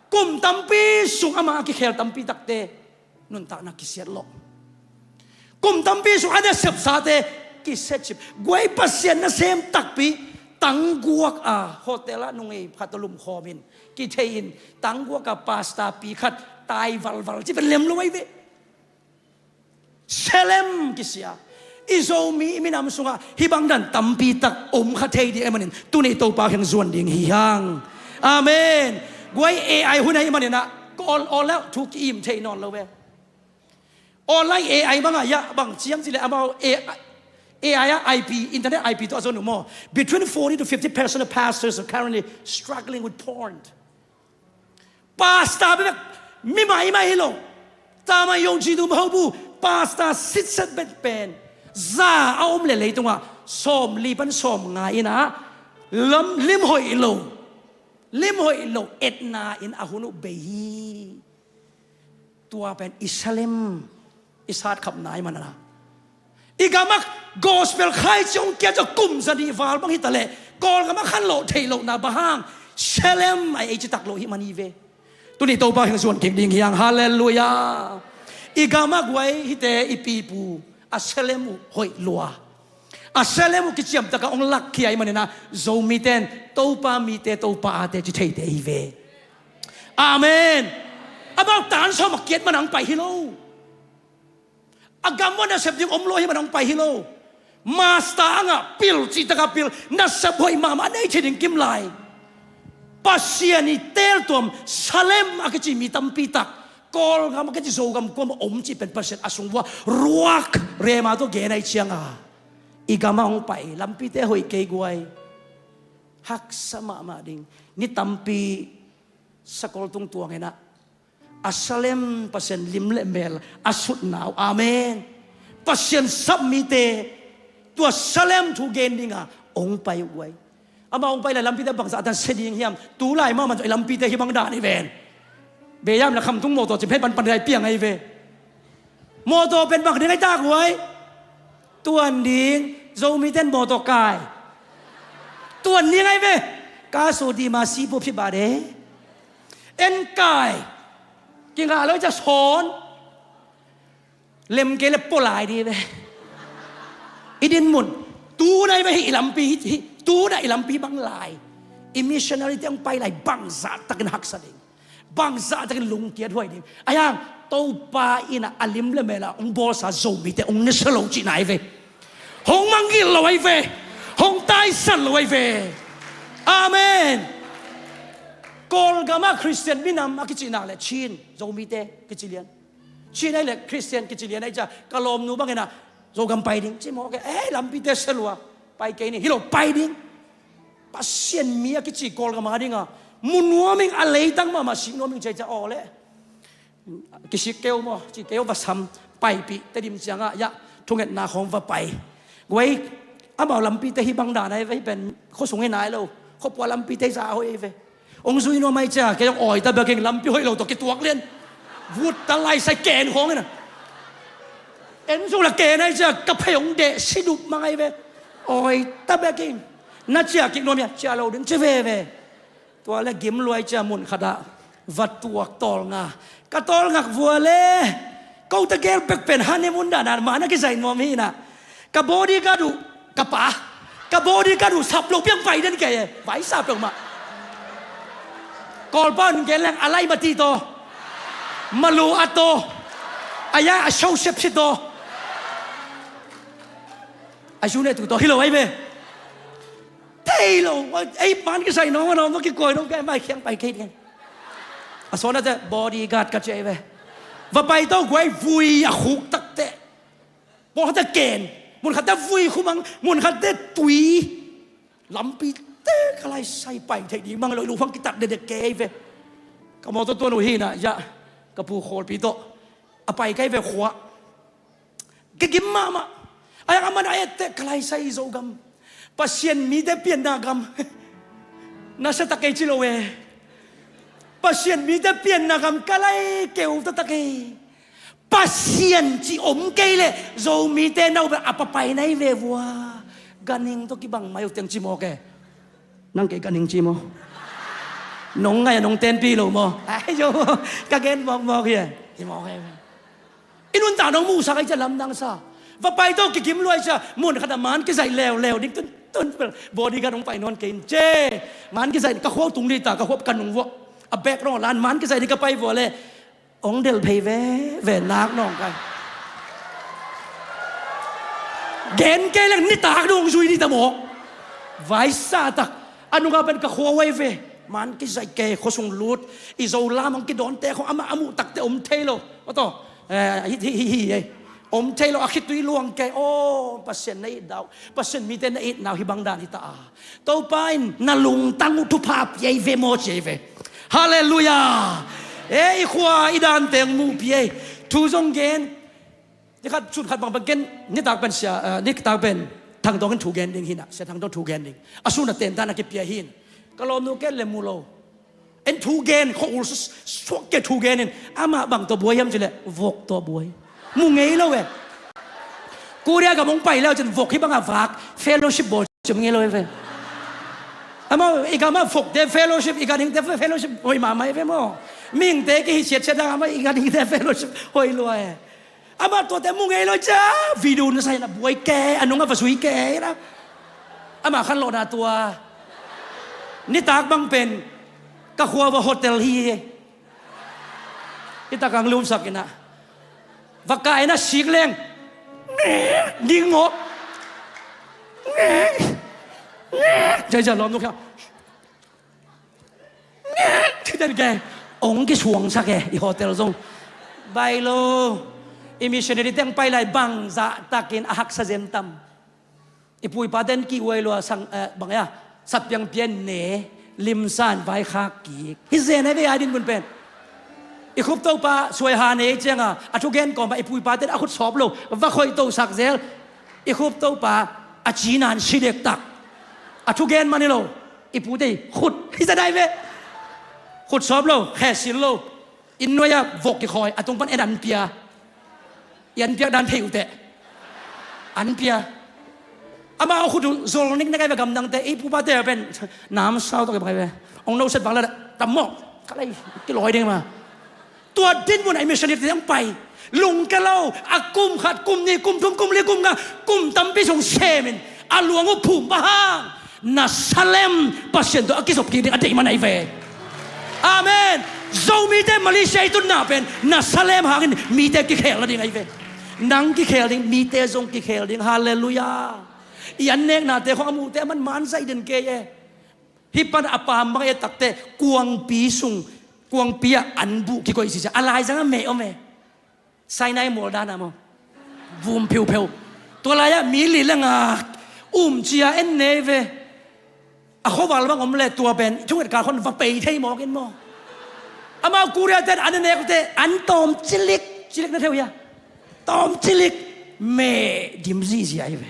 kum tampi sung ama a kikhel tampi takte nuntakna kisiat lawh. Kum tampi sung a nasepsate kisiatcip. Guai Pasian nasem takpi tangguak a hotel ah nungei khat tawh lumkhawmin kithei in tangguak a pasta pi khat tai valval ci pen lem lo ahi ve. Selem kisia. I Zomi i minam sungah hih bang dan tampi tak om kha thei ding ahi manin tuni Topa kheng zuan ding hi hang. Amen. Guai A I hun ahi maninah online thu ki-im thei nawn lo ve. Online A I bangah iah bang ciam cileh amau A I, A I ah I P, internet I P tawh a zon uh maw. Between forty to fifty percent of pastors are currently struggling with porn. Pasta bekbek mi maimai hi lo. Tamai yong ci tu maho bu pasta sitset bet pen za a om le leitungah sawm li pan sawm nga inah lam lim hoih lo, lim hoih lo etna in a hun uh bei hi. Tua pen i salem i satkhapna i manana. I gamak gospel khaici hong kiat cia kum zanih val bang hitaleh Kawlgamak khanlawh theih lohna bang hang selem a ei citak lo hi man hi ve. Tuni Topa kheng zuan kik ding hiang. Halleluiah. I gamak guai hite i pipu a selem uh hoih lua, a selem uh kiciamtaka hong lakkhia i manina Zomiten Topa mite Topa ate ci theite hi ve. Amen. Amau tan sawm a kiat man ang pai hi lo. A gam uh a nasep ding om lo hi man ang pai hi lo. Masta angah pil cihtaka pil nasep hoih mahmah a nei thei ding kim lai. Pasian i teltuam salem a kici mi tampi tak Kawlgam a kici Zogam kuam a om cih pen Pasian a sung vua ruak rema tawh gen ahi cianga i gam a hong pai lampite hoih kei guai. Haksa mahmah ding. Ni tampi sakol tung tuanginah a salem Pasian lim le mel a sutna uh. Amen. Pasian sap mite tua salem thu gen dinga hong pai uh guai. Ama hong pai lai lampite bangzah tan se ding hiam? Tu lai mahmah i lampite hi bang dan hi ven. Beyam la khamtung mawtaw cin phet panpan lai piang ahi ve. Mawtaw pen bang ding ahi tak guai? Tuan ding Zomiten mawtaw kai. Tuan ding ahi ve. Ka su di ma si pu phi ba de. En kai. Kingah lo i ca sawn. Lem kei le pua lai di ve. I din mun. Tuna i ve hi i lampi hi, hi. Tuna i lampi bang lai. I missionary te hong pai lai bangzah takin haksa ding. Bangzah takin lungkiat huai ding. Ahi hang Topa inah a lim le mela hong bawlsa Zomite hong nisa lo cihna ahi ve. Hong mangngilh lo ahi ve. Hong taisan lo ahi ve. Amen. Kawlgam a Khristian minam a kicihna le Chin Zomite kici lian. Chin ai le Christian kici lian ai cia, ka lawmnu bangin ah, Zogam pai ding ci mawk e, eh, lampite sia lua, pai kei ni, hi lo pai ding. Pasian mi a kici Kawlgam a ding a, mu nuam ing, a leitang mahmah sik nuam ing ci ai cia, aw le. Kisik keu maw, ci keu va sam, paipih, Tedim ciangah, ya, thungetna khawng va pai. Guai, amau lampite hi bang dan ai ve, hi pen, khuasung hi nai lo, khuapua lampite hi za hoih ai ve. Ong zui nuam ai cia, kei ong awi ta bek ing, lampi hoih lo tawh kituak lian. Vut ta lai sai ken khawng ina. En zung la ken ai cia, ka phei ong deh, si dup mang ai ve. Awi ta bek ing. Na cia kik nuam ia, cia lo ding, ci veve. Tua le gim luai cia mun khatah va tuak tawlnga. Ka tawlngak vua le, ko ta gel bek pen honeymoon dan a, ma na kizaih nuam hi na. Ka bodyguard uh, ka pa. Ka bodyguard uh sap lo piang pai den kei e. Vaisa peuhmah. Kawlpa in gen leng a lai mati taw. Malu a taw. A ya a show sep si taw. A yu ne tu taw hi lo ai ve. Thei lo, ei man kizaih nong, nong, nong kikoi nong, kei mai khiang pai kei ding. A sawn a te bodyguard ka ci ai ve. Va pai tawh guai vui a khuk tak te. Pawl khat te ken. Mun khat te vui khumang, mun khat te tui. Lampi te ka lai sai pai thei ding mang lo, i lu hang kitat dedek kei ve. Ka mawtaw tuan uh hi na, ya, ka pu khawlpi tawh. A pai kei ve khua. Kigim mahmah. Ai, a man a etteh ka lai sai Zogam. Pasian mite pianna gam. Na sa ta kei ci lo e. Pasian mite pianna gam ka lai keu ta ta kei. Pasian ci om kei le Zomite nau bek a papai nai ve vua. Ganing tawh kibang mai uh teng ci mawk e. Nang kei ganing ci maw? Nong ngai a nong tenpi lo maw? Ai, yo, ka gen mawkmawk hi e. Hi mawk e. I nuntak nong muhsak ai cia lamdang sa. Va pai tawh kikim luai cia, mun khat a man kizaih leuleu ding tun, tun, bodyguard hong pai nawn kei in ce. Man kizaih ka khua tung dita, ka khua ka nung vuah. A bek rong lan man kizaih ding ka pai vua le. Hong del phei veve nak nawng kai. Gen kei leng nitak dong zui dita mawk. Vaisa tak. A nungah pen ka khua huai ve. Man kizaih kei khua sung lut. I Zo lam hong kidawnte khong amah a muh takte om thei lo. Aw taw. Eh, hi, hi, hi, hi, eh. Om thei lo, a khitui luang kei. Aw, Pasian na it dau. Pasian mite na it nau hi bang dan hi ta a. Topa in na lungtang uh thupha pia i ve maw ci ai ve. Halleluiah. Eh, i khua i dan teng muh pia i. Thu zong gen. Ni khat, sut khat bang bang gen. Nitak pen sia, eh, nitak pen Thang Dong in thu gen ding hi na. Sia Thang Dong thu gen ding. A sun a ten dan a kipia hi in. Ka lawmnu ken le mu lo. En thu gen, khua ul su-, suak ke thu gen in, amah bang tawh buai hiam cileh, vok tawh buai. Mu ngei lo e. Korea gam hong pai leu cin vok hi bangah vak, fellowship bawl cim ngei lo e ve. Amah, i gamah vokte fellowship, i ganhingte fellowship, hoi mahmah e ve maw. Mihingte kihihsiatsiat dang amah, i ganhingte fellowship, hoi lua e. Amah tuate mu ngei lo cia, video na sai na buai ke, a nungah va zui ke, na. Amah khan lawhna tua. Nitak bang pen, ka khua va hotel hi. Nitak ang lumsak inah. Va ka inah sik leng. Ding ngawh. Jai jai lawm nuk hiam. Thiten ke, ong kisuangsak e, i hotel zong. Bai lo, i missionary teng pai lai bang zahtakin a haksa zen tam. I pu i pa ten ki uai lua sang, eh, bang ya, satpiang pian ne, limsan vaikhak kik. Hi zen e ve a din bun pen. I khup topa, suai ha ne cianga, a thugen kawma, i pu i pa ten a khut sawp lo, va khoih tosak zel. I khup topa, a cinan si dektak. A thugen mani lo. I pute i khut hi za dai ve. Khut sawp lo, khe sil lo. Inn nuai-ah vok kikhawi, a tung pan en an pia. I an piak dan thei uh teh. An pia. Amah a khut uh zol nik na kai ve gamdang teh, i pupa teh pen. Nam sau tawh kipai ve. Ong no set bang la tam mawk. Ka lai kilawi ding ma. Tua din mun a i missionary te hong pai. Lungke lo, a kum khat, kum nih, kum thum, kum li, kum nga, kum tampi sung semin, a luang uh phum pah hang, na salem Pasian tawh a kizop kik ding a deih man ahi ve. Amen. Zomite Malaysia i tunna pen, na salem hangin mite kikhel nading ahi ve. Nang kikhel ding, mite zong kikhel ding. Halleluiah. I an neknate khong a muhte a man man zaih den kei e. Hih pan a pam bang e takte, kuangpi sung, kuangpi ah an buh kikoih sisia, a laizang a meh om e. Sinai mual dan a maw, vum pheupheu. Tua lai-ah mi li le nga um cia en nei ve. A khuaval bang om le tua pen thunget kal khon va pei thei mawk in maw. Amau Korea ten an a nek te an tawm cilik cilik na theu hia. Tawm cilik meh dim zihziah hi ve.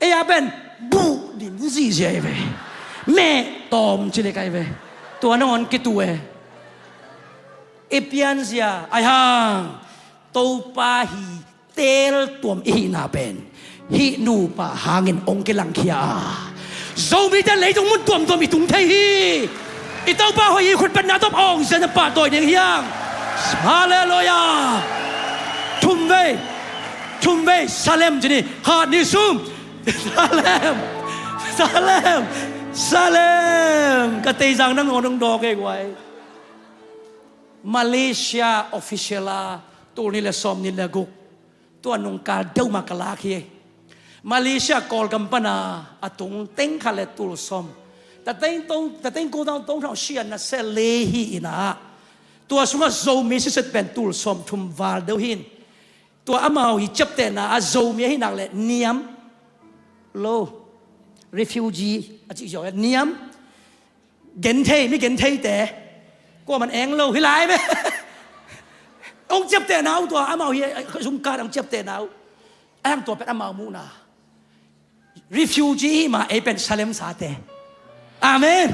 Ei a pen buh din zihziah hi ve. Meh tawm cilik ahi ve. Tua nangawn kitu e. I pianzia ahi hang Topa hi teel tuam i hihna pen hih nupa hangin hong kilangkhia a, Zomite leitung mun tuamtuam i tung thei hi. I Topa hoih i khutpetna tawh awngzia na pahtawi ding hi hang. Halleluiah. Thum vei, thum vei Salem ci ni. Khat, nih, sum. Salem, Salem, Salem. Ka teizang nangawn hong dawk ei guai. Malaysia official a tul nih le sawm nih le guk, tua nungkal deuh mah ka lak hi. Malaysia Kawlgam pana a tung teng khat le tul sawm, tateng tong, tateng ko tang tong thau sia na se le hi inah, tua sungah Zomi siset pen tul sawm thum val deuh hi in. Tua amau hi ciaptehna a Zomi ahi nak le niam lo, refugee a cih zawh niam genthei, mi gentheite, kuaman eng lo hi lai ve. Hong ciaptehna uh tua amau hi, zungkat hong ciaptehna uh. A hang tua pen amau muhna refugee hi mah, ei pen Salem sate. Amen.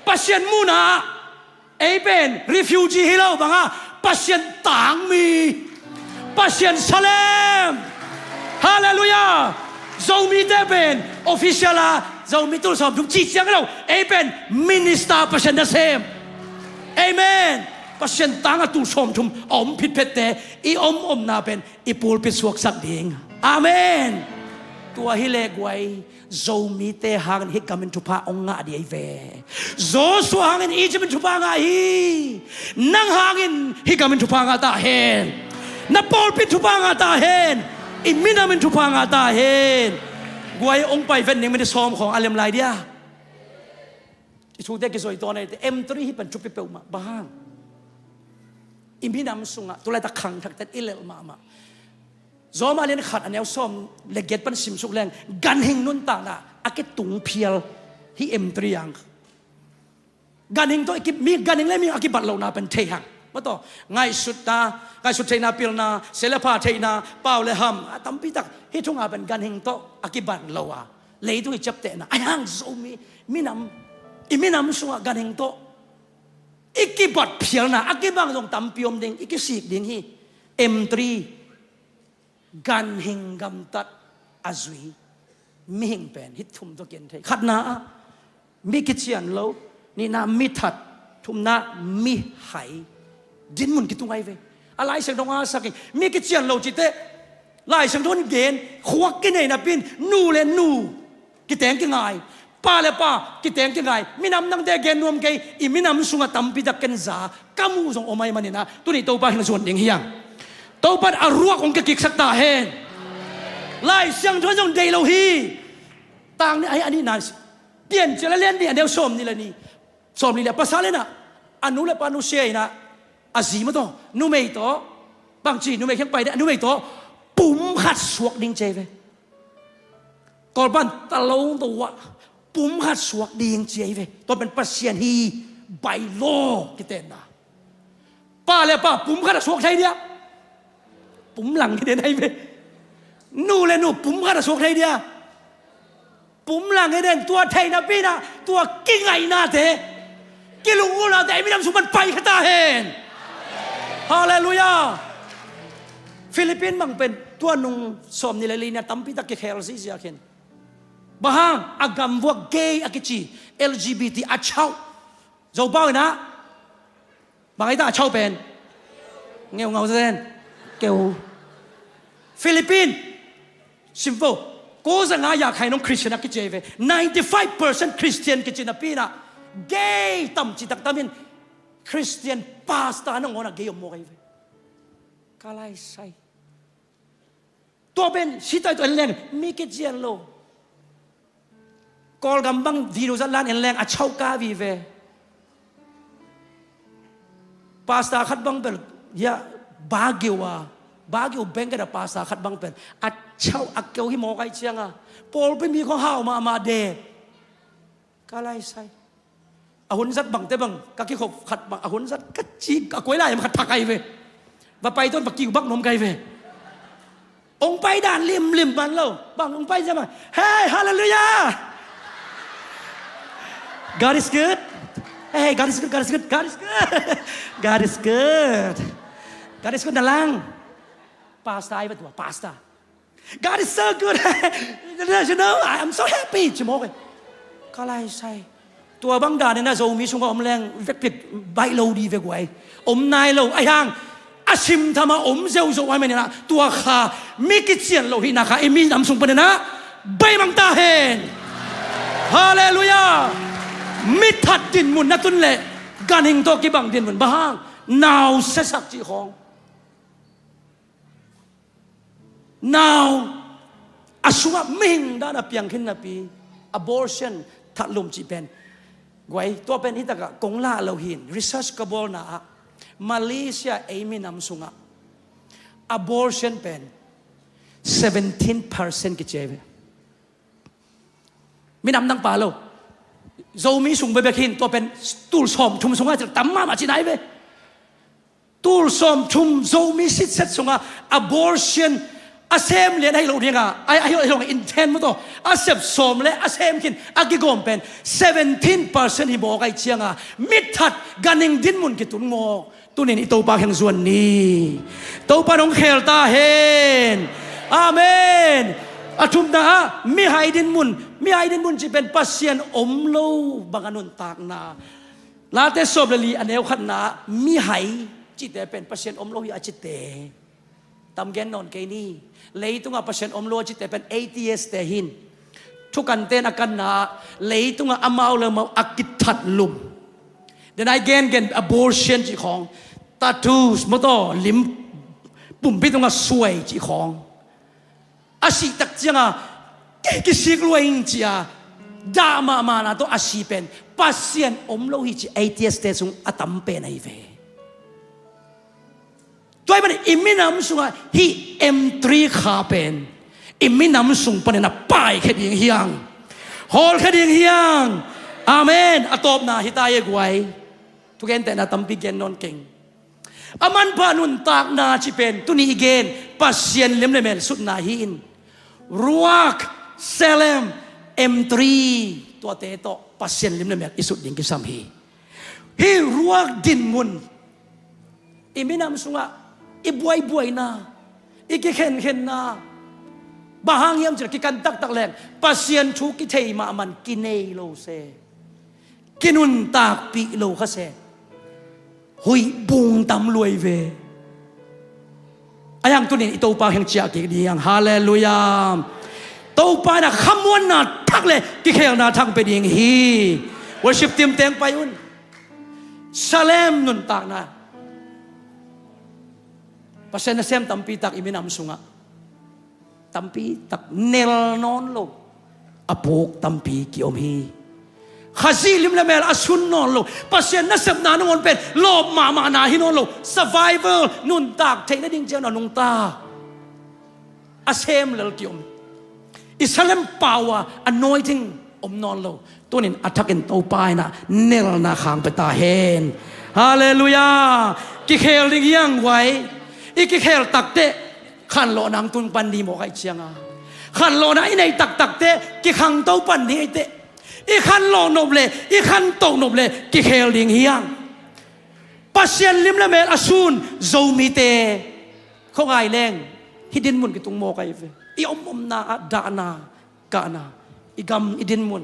Pasian muhna ei pen refugee hi lo banga Pasian tangmi, Pasian Salem. Halleluiah. Zomite pen official a Zomi tul sawm thum cih ciang hi lo, ei pen minister Pasian nasem. Amen. Pasian tang a tul sawm thum a om phitphette i om omna pen i pulpit suaksak ding. Amen. Tua hi le guai, Zomite hangin hih gamin thupha hong ngah dih ahi ve. Joshua hangin Egypt in thupha ngah hi. Nang hangin hih gamin thupha ngah ta hen. Na pawlpi in thupha ngah ta hen. I minamin thupha ngah ta hen. Guai, hong pai ven ning, minit sawm khawng a lem lai dia. I thute kizoi tawn ei te, M three hi pen thupi peuhmah. Bang hang? I minam sungah tulaitak khangthakte in i lelh mahmah. Rom a lian khat a neu sawm le giat pan simsuk leng, ganhing nuntakna a kitung phial hi M three ang. Ganhing tawh i ki, mi, ganhing le mi a kibat lohna pen thei hang. Mataw, ngaihsutna, ngaihsut theihna, pilna, sia le pha theihna, pau le ham, a tampitak hih thunga pen ganhing tawh a kibat lo a, leitung i ciaptehna. Ahi hang Zomi minam, i minam sungah ganhing tawh i kibat phialna a kibang zong tampi om ding, i kisik ding hi. M three, ganhing gamtat a zui mihing pen hih thum tawh kigen thei. Khatna ah mi kician lo, nihna mi that, thumna mi hai. Dinmun kitung ahi ve. A Lai Siangtho hong a sak in mi kician lo cite Lai Siangtho in gen, khuak kinei napi in nu le nu kiteng kingai, pa le pa kiteng kingai. Minam nangte gen nuam kei, i minam sungah tampitak ken za ka muh zong om ahih manin ah, tuni Topa hing zuan ding hi hang. Topa in a ruak hong kikiksak ta hen. Lai Siangtho in zong deih lo hi. Tang nih ahi, a nihna, Piancil a lian nih a neu sawm nih le nih, sawm nih le pasal in ah, a nu le pa nusia in ah, a zi mataw, numei tawh, bangci numei kiang pai ding, a numei tawh pum khat suak ding ci ahi ve. Kawlpa in ta lo to ah, pum khat suak ding ci ahi ve. Tua pen Pasian hi, by law kitenna. Pa le pa pum khat a suak thei dia? Pum lang hi den ahi ve. Nu le nu pum khat a suak thei dia? Pum lang hi den. Tua thei napi in ah, tua kingaihnate kilunggulhnate i minam sung pan pai kha ta hen. Halleluiah. Philippine bang pen tua nung sawm nih le li in ah tampitak kikhel ziahziah khin. Bang hang? A gam vuah gay a kici, L G B T a chauh. Zopau in ah bang ahi ta a chauh pen? Ngeungau zen. Keu. Philippine, simple, ko za nga ya khai nong Christian a kici ahi ve. Ninety five percent Christian kici napi in ah, gay tam citak tam in, Christian pastor nangawn ah gay om mawk ahi ve. Ka lai sai. Tua pen sitai tua en leng mi kician lo. Kawlgam bang video zat lan en leng a chauh ka vive. Pastor khat bang bel ya, ba geu a, Baguio bengket a pastor khat bang pen a chau a keu hi mawk ahih cianga pawlpi mi khong hau mahmah de. Ka laisai. A hun zat bangte bang ka kikhop khat bang a hun zat ka ci a kuai lai a khat thak ahi ve. Va pai tawn va kiu bak nuam ka hi ve. Ong pai dan limlim man lo. Bang ong pai ciang bang, "Hey, hallelujah! God is good. Hey, God is good, God is good, God is good. God is good. God is good na lang." Pastor ahi ve tua, pastor. "God is so good. You know, I'm so happy," ci mawk e. Ka laisai. Tua bang dan in a Zomi sungah om leng vekpi baih lo di ve guai. Om nai lo. Ahi hang a simtham a om zeuzo ahih manin ah tua kha mi kician lo hihna kha i minam sung panin ah baih mang ta hen. Halleluiah. Mi that dinmun na tun leh ganhing tawh kibang dinmun. Bang hang? Nau siasak cih khawng. Nau a sungah mihing dan a piang khin napi, abortion, thatlum cih pen. Guai, tua pen hitakah kong lah lo hin, research ka bawlna ah Malaysia ei minam sungah abortion pen seventeen percent kici ahi ve. Minam nang pha lo. Zomi sung bekbek hin, tua pen tul sawmthum sungah cil tam mahmah cihna ahi ve. Tul sawmthum Zomi sitset sungah abortion a sem lian ahi lo dinga, ahi, ahi lo, ahi lo intent maw taw, a sep sawm le a sem khin a kigawm pen seventeen percent hi mawk ahih cianga mi that ganhing dinmun kitun mawk. Tunin i Topa kiang zuan ni. Topa nong khel ta hen. Amen. A thumna ah mihai dinmun, mihai dinmun cih pen Pasian om lo bang a nuntakna. Late sawm le li a neu khatna ah mihai cihte pen Pasian om lo hi a cite tam gen nawn kei ni. Leitungah Pasian om lo a cihte pen atheist te hin. Thukante'n a kanna ah leitungah amau le amau a kithatlum. Denai gengen abortion cih khawng, tattoos maw taw, lim pumpi tungah suai cih khawng. A sih tak cianga kei kisik lua ing ci-a dah mahmahna tawh a si pen Pasian om lo hi ci atheist te sung a tam pen ahi ve. Tua ahih manin i minam sungah hih M three kha pen i minam sung panin a paikhia ding hi hang. Hawlkhia ding hi hang. Amen. A tawpna hi ta hi e guai. Thugentehna tampi gen nawn keng. A manpha nuntakna cih pen tuni i gen Pasian lim le mel sutna hi in. Ruach, Tselem, M three, tuate tawh Pasian lim le mel i sut ding kisam hi. Hih ruach dinmun i minam sungah i buaibuaina, i kikhenkhenna, bang hang hiam cih leh kikan taktak leng Pasian thu kithei mahmah kinei lo se, kinuntakpih lo kha se, huih bung tam lua hi ve. Ahi hang tunin i Topa kiang ciah kik ding hi hang. Halleluiah. Topa in a khamuanna thak le kikhelna thak pia ding hi. Worship team teng pai un. Tselem nuntakna. Pasian nasem tampi tak i minam sungah tampi tak nel nawn lo a puk tampi kiom hi. Khazih lim le mel a sun nawn lo, Pasian nasepna nangawn pen lawp mahmahna hi nawn lo, survival, nuntak theih nading ciang a nungta a sem lel kiom hi. I Tselem power, anointing om nawn lo. Tunin a thakin Topa in a nelna khang pia ta hen. Halleluiah. Kikhel ding hi hang guai. I kikhel takteh khanlawhna hong tung pan ding mawk ahih cianga, khanlawhna i nei taktakteh kikhangto pan ding ahih teh, i khanlawh nop le i khantoh nop le kikhel ding hi hang. Pasian lim le mel a sun Zomite khuangai leng hih dinmun kitung mawk ahi ve. I om omna ah dahna, kahna, i gam i dinmun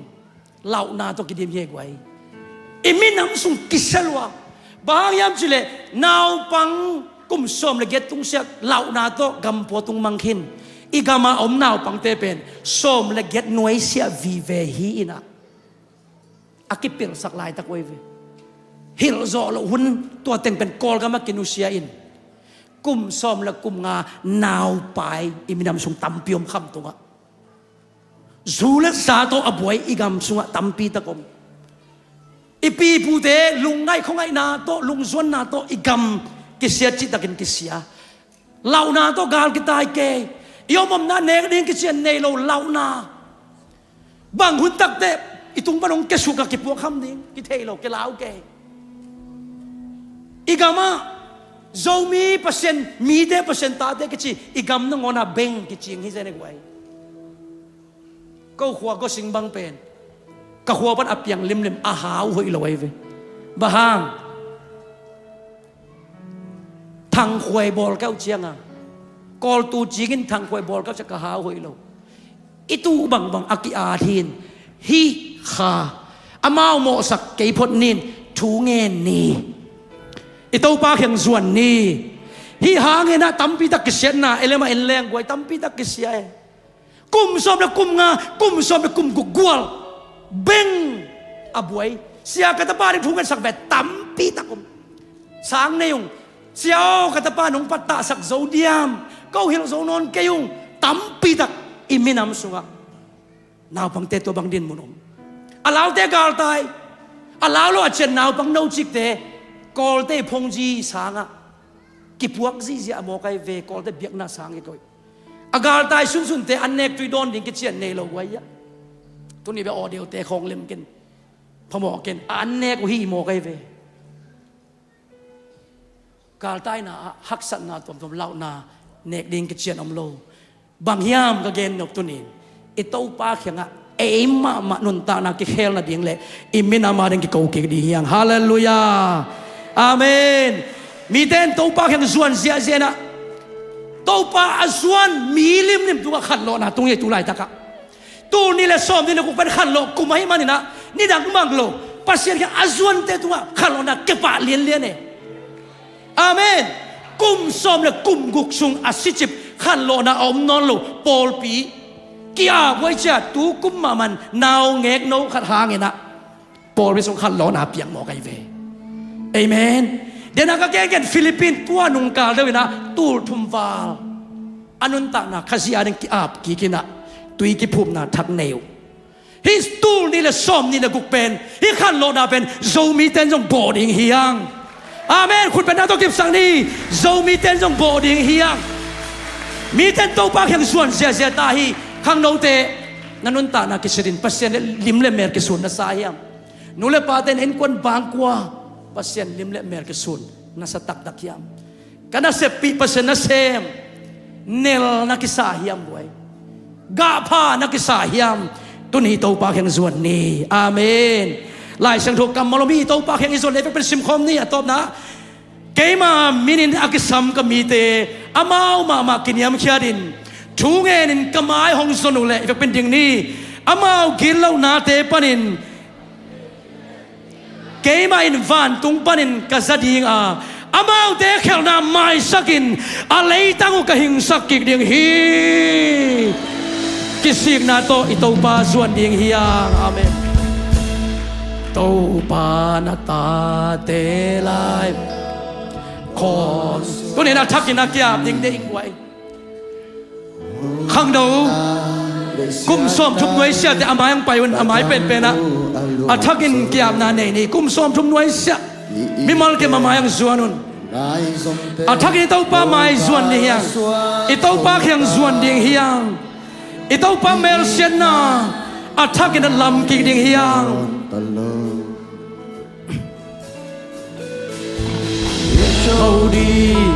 lauhna tawh kidim hi e guai. I minam sung kisia lua. Bang hang hiam cih leh naupang kum sawm le giat tungsiah lauhna tawh gam pua tung mang khin. I gam a om naupangte pen sawm le giat nuaisiah vive hi in ah, a kipilsak laitak uh ahi ve. Hilh zawh loh hun tua teng pen Kawlgam ah kinusia in, kum sawm le kum nga naupai i minam sung tampi om khamtung ah. Zu le za tawh a buai i gam sungah tampi tak om. I pipute lungngaih khuangaihna tawh, lungzuanna tawh i gam kisia cihtakin kisia. Lauhna tawh gal kitai kei. I om omna nek ding kician nei lo lauhna. Bang hun takteh i tung pan hong kiasuk a kipuak kham ding kithei lo, kilau kei. I gamah Zomi Pasian, mite Pasian tate kici, i gam nangawnah beng kicing hi zen e guai. Ko khua Gosing bang pen ka khua pan a piang limlim a hau hoih lo ahi ve. Bang hang? Thangkhuai bawl keuh cianga, Kawltu cingin thangkhuai bawl keuh cianga ka hau hoih lo. I tu bangbang a ki-at hin, hih kha amau mawhsak kei phot nin, thu ngen ni. I Topa kiang zuan ni. Hih hanginah tampitak kisiatna, e lema en leng guai tampitak kisia e. Kum sawm le kum nga, kum sawm le kum guk gual beng a buai. Sia, ka tapa ding thu ngetsak ve, tampitak um. Sang nei ung. Sia aw, ka tapa nong pattahsak zo diam? Ko hilh zo nawn kei ung. Tampitak i minam sungah naupangte tua bang dinmun om. A laute galtai. A lau lo a cian naupang nocikte Kawlte i phongzi sangah kipuak zihziah a mawk ahi ve. Kawlte biakna sang i koih. A galtai sunsunte an nek tui dawn ding kician nei lo guai ah. Tuni bia audio te khawng lem ken, phamawh ken, a an nek uh hi mawk ahi ve. Galtaina ah haksatna tuamtuam, lauhna nek ding kician om lo. Bang hiam ka gen nop tunin, i Topa kiangah ei mahmah nuntakna kikhel nading le i minam ading kiko kik ding hiang. Halleluiah. Amen. Mite in Topa kiang zuan ziahziah inah, Topa a zuan mi limlim tungah khanlawhna tung hi tu laitakah. Tul nih le sawm nih le guk pen khanlawh kum ahih maninah nidang mang lo, Pasian kiang a zuante tungah khanlawhna kipah lianlian e. Amen. Kum sawm le kum guk sung a sicip khanlawhna a om nawn lo pawlpi ki-ap huai cia, tu kum mahmah naungek no khat hanginah pawlpi sung khanlawhna piang mawk ahi ve. Amen. Dena ka gengen Philippine tua nungkal deuh inah tul thum val a nuntakna Khazih ading ki-ap kik inah tui kiphumna thak nei uh. Hih tul nih le sawm nih le guk pen, hih khanlawhna pen Zomite in zong bawh ding hiang. Amen. Khutbetna tawh kipsak ni. Zomite in zong bawh ding hiang. Mite in Topa kiang zuan ziahziah ta hi. Khangnote, na nuntakna kisiatin Pasian le lim le mel kisun na sa hiam? Nu le pate in innkuan bangkua Pasian lim le mel kisun na sa taktak hiam? Ka naseppih Pasian nasem nel na kisa hiam buai? Gahpha na kisa hiam? Tuni Topa kiang zuan ni. Amen. Lai Siangtho kammal om hi, Topa kiang i zuan le vek pen simkhawm ni. A tawpna, keima minin a kisam ka mite amau mahmah kiniamkhiatin thu ngenin ka mai hong zon uh leh i vek pen ding ni. Amau gitlohnate panin keimah in vantung panin ka za dinga, amaute khelhna maisakin a leitang uh ka hingsak kik ding hi. Kisikna tawh i Topa zuan ding hiang. Amen. Topa na tate lai khawn. Tunin a thakin a kiap ding dei ing guai. Khangno, kum sawmthum nuaisiahte a mai ang pai un, a mai penpenah a thakin kiapna nei ni. Kum sawmthum nuaisiah mimal kim a mai ang zuan un. A thakin i Topa mai zuan ding hiang. I Topa kiang zuan ding hiang. I Topa melsiatna a thakin a lam kik ding hiang. Tho ding,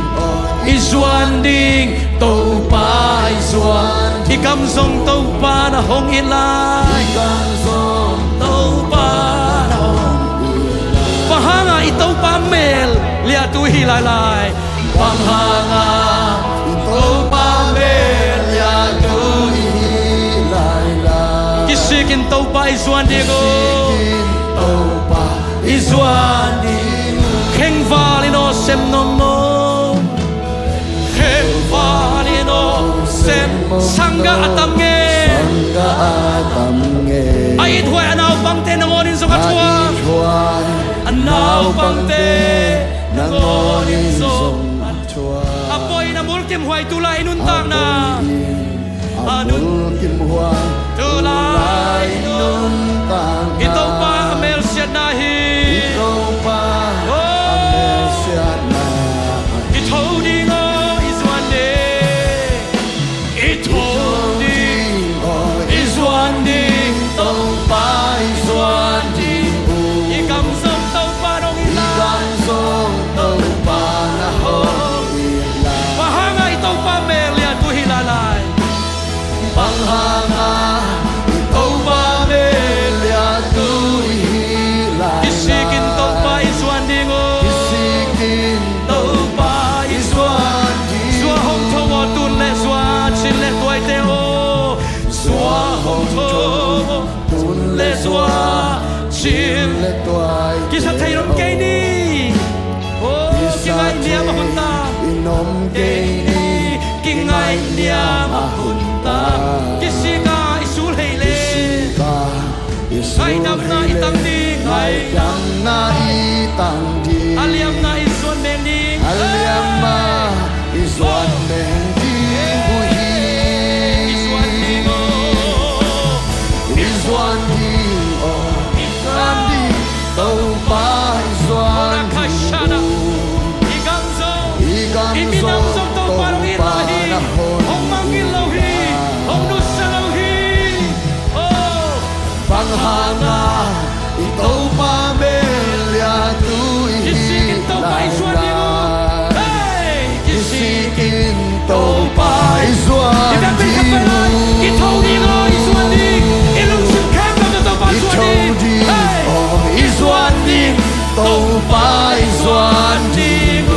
i zuan ding, Topa i zuan. I kam zong Topa na hong it lai. Topa na hong it lai. Bang hanga i Topa mel liahtu hi lailai? Bang hanga i Topa mel liahtu hi lailai? Kisikin Topa i zuan ding uh. Kisikin Topa i zuan ding uh. Khengval in aw sem nongnong. Khengval in aw sem. Sanggah a tam nge. Sanggah a tam nge. A ithuai a naupangte nangawnin zong a thuak. A ithuai a naupangte nangawnin zong a thuak. A poi in a mulkimhuai tulai i nuntakna. A poi in a mulkimhuai tulai i nuntakna. I Topa a melsiatna hi. I Topa a melsiatna hi. I tho ding aw, i zuan ding. Kisa thei lo kei ni. Oh, kingaihniam a hun ta. Kingaihniam a hun ta. Kisik a i sul hei le. Ngaidamna i tang ding. A liamna i zuan meng ding. I zuan ding uh hi. I zuan ding uh. I zuan ding uh. I zuan ding. Topa i zuan ding uh. I gam zong, i minam zong Topa in hong it lai hi. Hong mangngilh lo hi. Hong nusia lo hi. Oh. Bang hanga i Topa mel lian tu i hi lai. Kisikin Topa i zuan ding uh. I tho ding uh, i zuan ding. I lungsim khempeuh tawh Topa zuan ding. I zuan ding. Topa i zuan ding uh.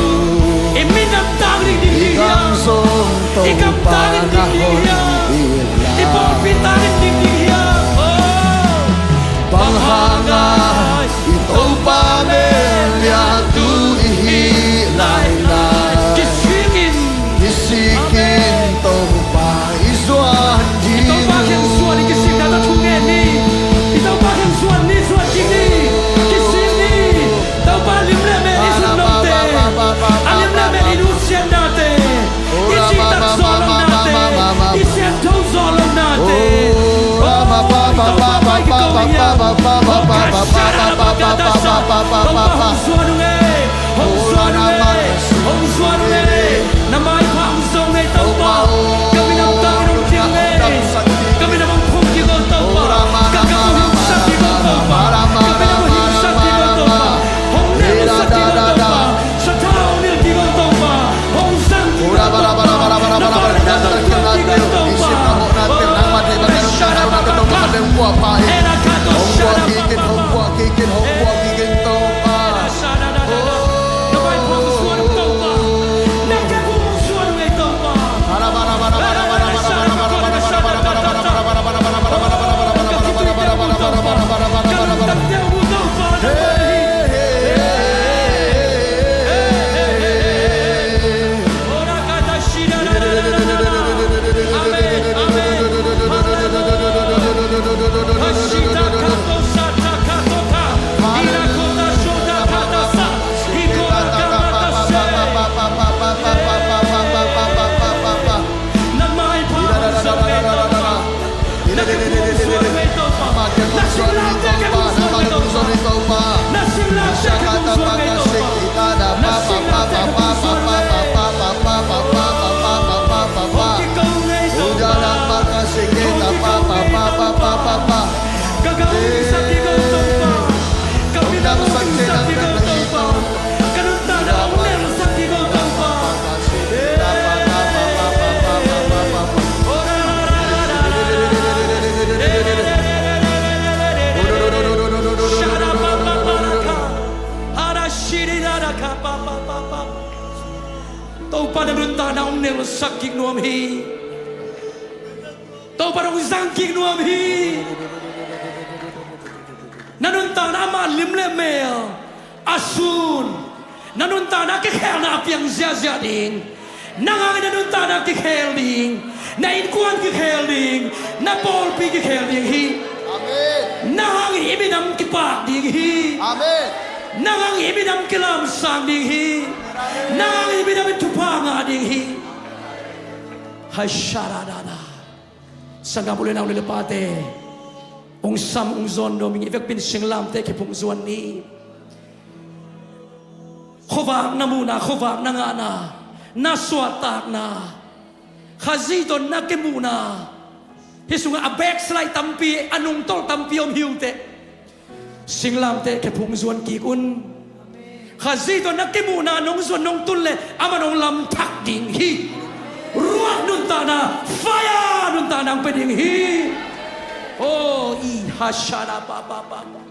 I minam tang ding ding hi hiam? I gam tang ding ding hi hiam? I pawlpi tang ding ding hi hiam? Oh. Bang hanga i Topa mel lian tu i hi lailai. Kisikin. Kisikin Topa i zuan ding uh. I Topa kiang zuan i kisikna tawh thu ngen ni. I Topa kiang zuan ni, zuan ding ni. Kisik ni. Topa lim le mel i zun nopte, a lim le mel i nusiatnate, i citak zawh lohnate, i siangtho zawh lohnate. Oh, Topa mai kiko hi a. Topa hong zuan ung ei, hong zuan ung ei, hong zuan ung ei. Na maipha hong zong ei Topa. Ka minam tangin hong kim ei. Ka minam hong phung kik o Topa. Ka gam hong himsak kik o Topa. Ka minam hong himsak kik o Topa. Hong nel hong sak kik o Topa. Sathau hong nil kik o Topa. Hong zang kik o Topa. Na vangliatna hong tuak kik o Topa. Oh, Shadababaka. Hong buak kik in, hong buak kik in, hong buak kik in Topa. Na maipha hong zuan ung Topa. Na gam hong zuan ung ei Topa. Amen, amen. Ka gam hong himsak kik o Topa. Ka minam hong himsak kik o Topa. Ka nuntakna hong nelsak kik o Topa. Topa na nuntakna hong nelsak kik nuam hi. Topa hong zang kik nuam hi. Na nuntakna ama lim le mel a sun. Na nuntakna kikhelna a piang ziahziah ding. Nang hangin na nuntakna kikhel ding. Na innkuan kikhel ding. Na pawlpi kikhel ding hi. Amen. Nang hangin i minam kipak ding hi. Amen. Nang hangin i minam kilamsang ding hi. Amen. Nang hangin i minam in thupha ngah ding hi. Hai sharadada. Sanggam u le nau, nu le pate, hong sam hong zawn nuam ing. I vekpi in singlamteh khe phung zuan ni. Khuavak na muhna, khuavak na ngahna, na suahtakna, Khazih tawh na kimuhna, hih sungah a backslide tampi, a nungtolh tampi om hi ung teh. Singlamteh khe phung zuan kik un. Khazih tawh na kimuhna nong zuan nong tun leh amah nong lamthak ding hi. Ruah nuntakna, fire nuntakna hong pia ding hi. Oh, i hashara pa pa pa pa.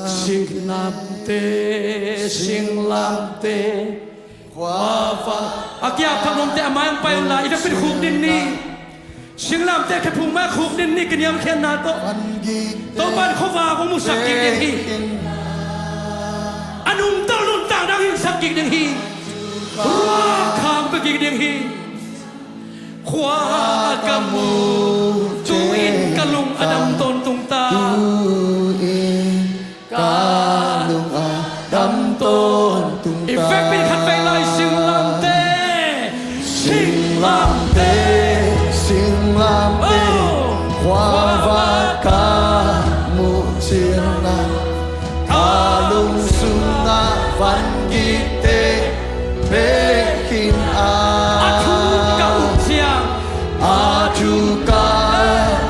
Singlamteh, singlamteh. Khuavak. A kiang phak nuamte a mai hong pai un la, i vekpi in khukdin ni. Singlamteh khe phung mai khukdin ni, kiniamkhiatna tawh. Topa in khuavak musak kik ding hi. A nungta nuntakna hong hingsak kik ding hi. Ruahkham pia kik ding hi. Khua ka mu, tu-in ka lung a dam tawntung ta. Tu-in ka lung a dam tawntung ta. I vekpi in khatvei lai, singlamteh. Singlamteh, singlamteh, oh, khuavak ka muh ciangin, ka lungsim ah vangikte pia khin ta. A thu ka um ciang, a thu ka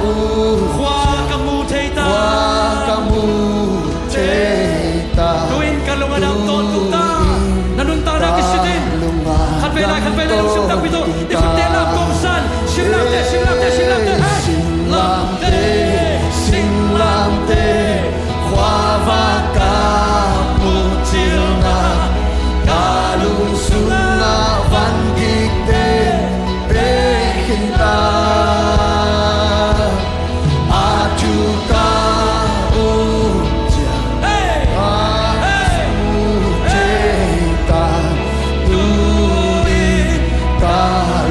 um, khua ka mu thei ta. Khua ka mu thei ta. Tu-in ka lung a dam tawntung ta. Na nuntakna kisitin. Khatvei lai, khatvei lai, lungsim takpi tawh. I khut teh lam kong san. Singlamteh, singlamteh, singlamteh. Hey! Singlamteh, singlamteh. Khuavak ka muh ciangin, ka lungsim ah vangikte pia khin ta. A thu ka um ciang, hey, a thu ta, tu-in ka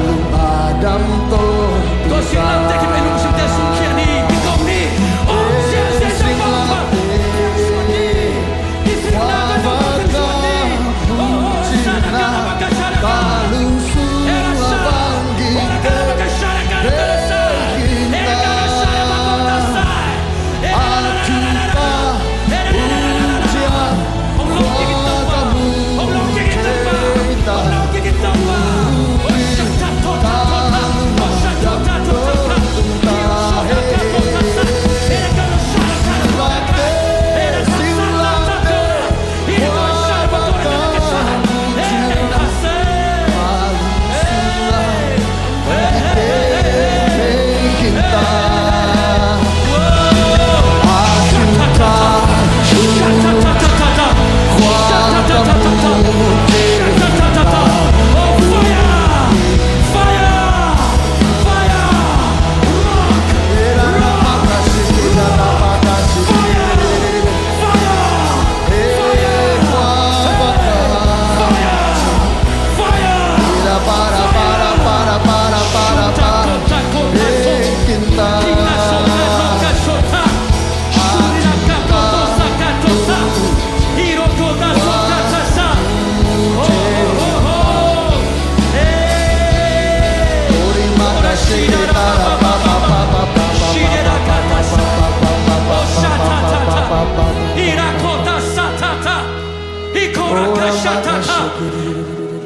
lung a dam tawntung ta. Tua singlamteh khit in lungsimte sungkhia ni, kikong ni. Om Siangtho Siangtho Siangtho.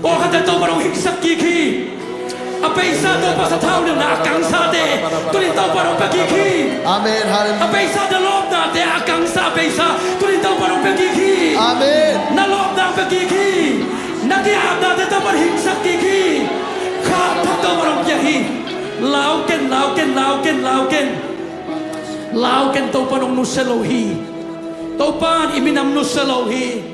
Pawlkhatte Topa hong hingsak kik hi. A beisa Topa sathau nilhna a kangsate tuni-in Topa hong pia kik hi. Amen. Hallelujah. A beisa na lawpnate a kangsa a beisa tuni-in Topa hong pia kik hi. Amen. Na lawpna hong pia kik hi. Na ki-apnate Topa hong hingsak kik hi. Kha thak Topa hong pia hi. Lau ken, lau ken, lau ken, lau ken. Lau ken, Topa hong nusia lo hi. Topa in i minam nusia lo hi.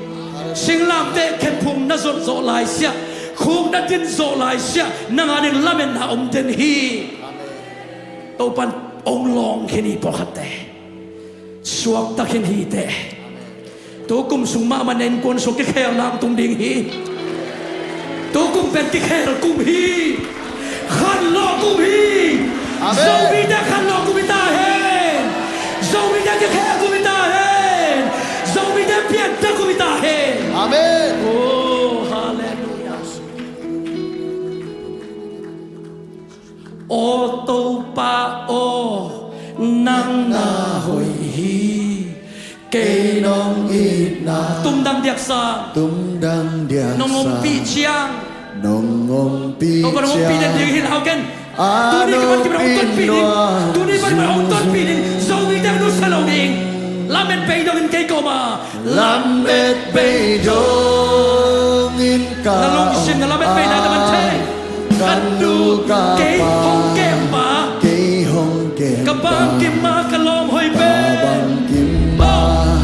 Singlamteh khenphung na zot zawh laisiah, khuk na din zawh laisiah, nang ading lametna om den hi. Topa in hong lawng khin hi pawlkhatte. Suakta khin hi teh. Tu kum sung mahmah na innkuan sung kikhel na hong tung ding hi. Tu kum pen kikhel kum hi. Khanlawh kum hi. Amen. Zomite khanlawh kum hi ta hen. Zomite kikhel kum hi ta hen. Zomite pianpia kum hi ta hen. Amen. Oh, hallelujah. Aw Topa aw, nang na hoih hi. Kei nong itna tumdang diaksa, tumdang diaksa nong ompih ciang, nong ompih ciang. Topa nong ompih den ding hi, lau ken. Tuni kipan kipan hong tonpih ding. Tuni kipan kipan hong tonpih ding. Zomite nusia lo ding. Lamet bei dongin kei koma. Lamet bei dongin ka. Na lungsim na lamet bei na ka man thei. Ka nu ka pa, kei hong kem mah, kei hong kem mah, ka bangkim mah ka lawm hoih pen, ka bangkim mah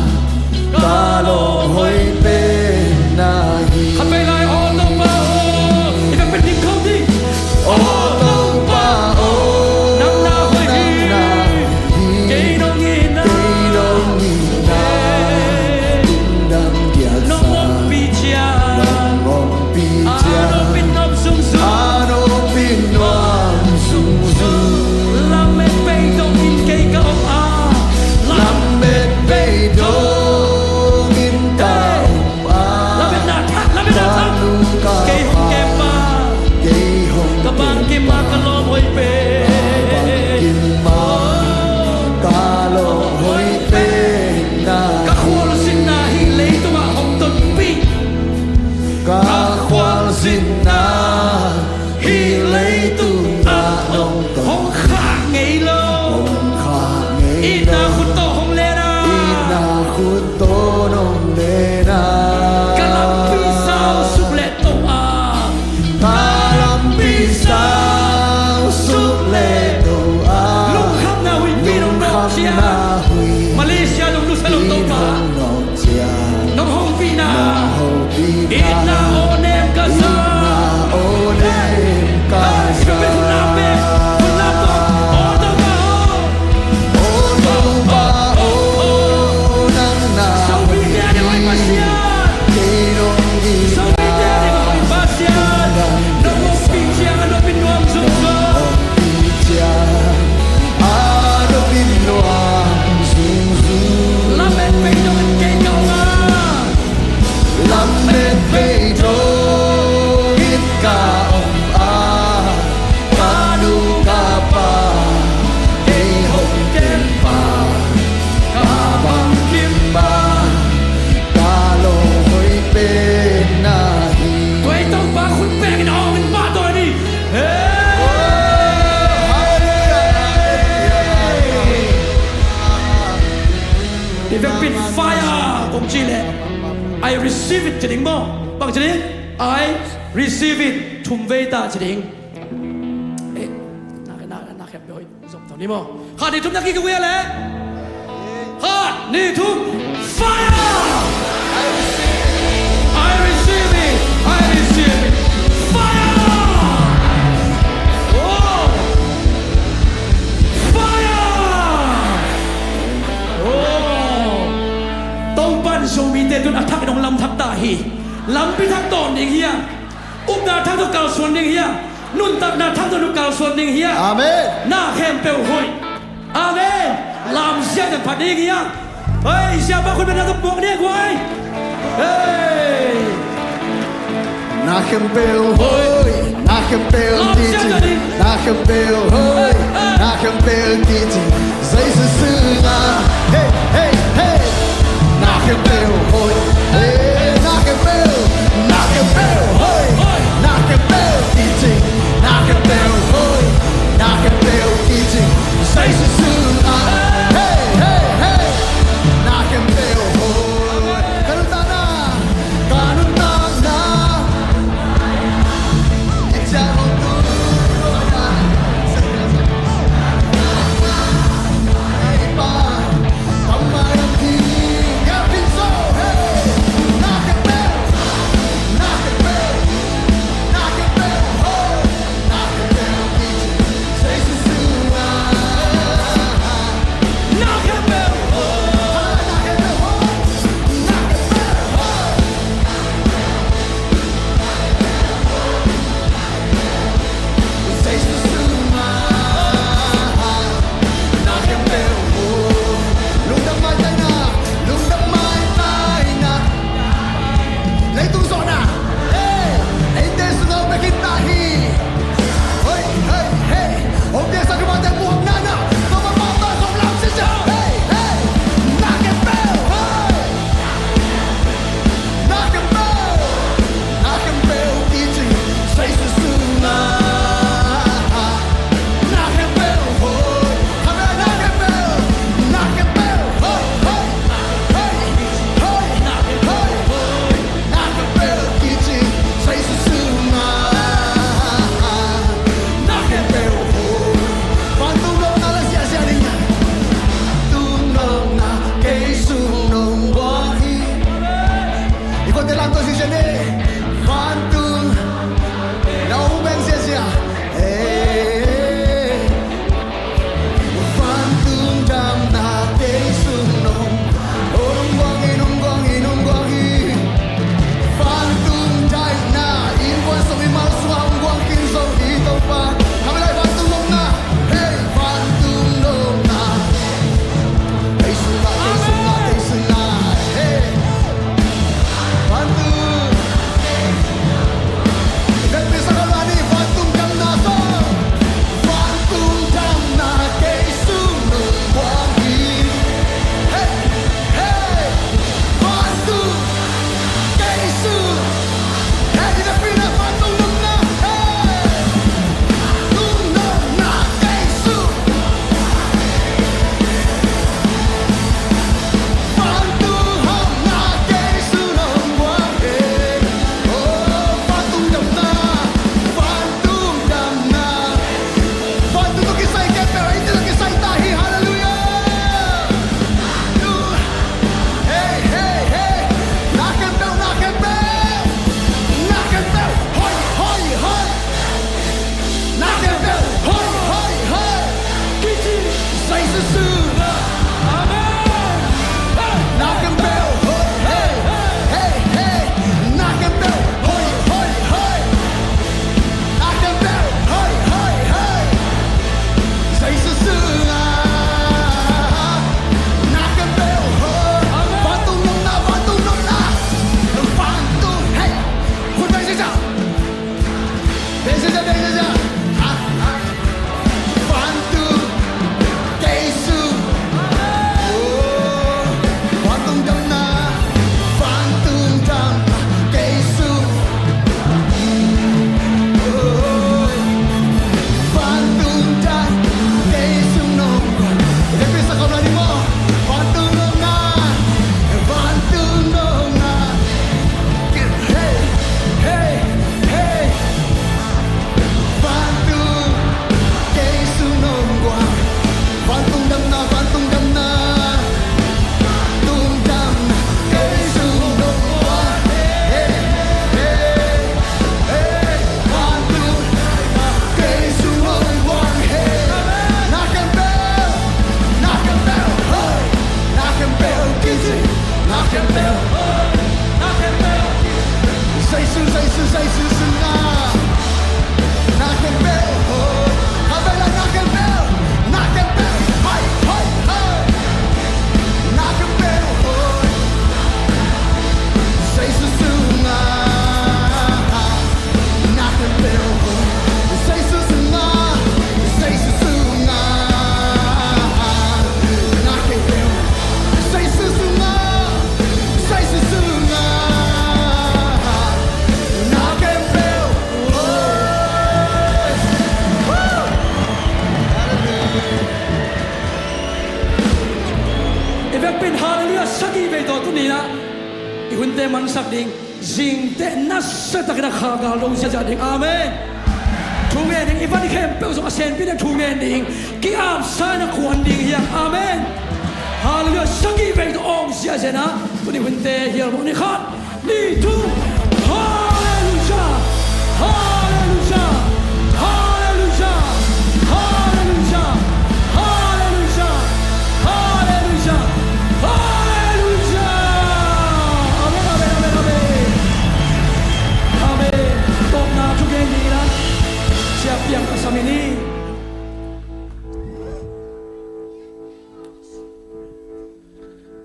ka lawm hoih pen na hi. Khat vei lai, aw Topa aw. I vek pen ding khawng ding. Aw Topa aw, nang na hoih hi. Kei nong itna, kei nong itna I vekpi in fire kong ci leh, I receive it ci ding maw? Bang ci ding? I receive it. Thum vei ta ci ding. Eh, na, na, na khempeuh hoih. Zom tawh ni maw? Khat, nih, thum, na kik uh hia leh. Khat, nih, thum. Fire! I receive it. I receive it. Fire! Oh! Fire! Oh! Topa'n Zomite tun a thak in hong lamthak ta hi. Lampi thak tawn ding hi hang. Upna thak tawh kalsuan ding hi hang. Nuntakna thak tawh kalsuan ding hi hang. Amen. Na khempeuh hoih. Amen. Lamsiang in phat ding hi hang. Hei, siapa khut beng na tawh puak ni guai. Hei. Na khempeuh hoih, na khempeuh kicing, na khempeuh hoih, na khempeuh kicing, Jesu sungah. Hei, hei, hei. Na khempeuh hoih, hei, na khempeuh, na khempeuh hoih, na khempeuh kicing, na khempeuh hoih, na khempeuh kicing, Jesu sungah. Hei, hei, hei. Na khempeuh hoih. Ka nuntakna, ka nuntakna. Ni-in ah i hunte mansak ding, zingteh nasia takin a kha gal do ziahziah ding. Amen. Thu ngen ding, i van khempeuh zong a senpi ding thu ngen ding, ki-apsa in a kuan ding hi hang. Amen. Halleluiah. Sagih vei tawh awng ziahziah in ah tuni hunte hial mawk ni. Khat, nih, thum. Halleluiah. Halleluiah. Halleluiah. Halleluiah. Halleluiah. Halleluiah. Amen, amen, amen, amen. Amen. Tawpna thu gen ni in ah siapiang ka sam hi ni.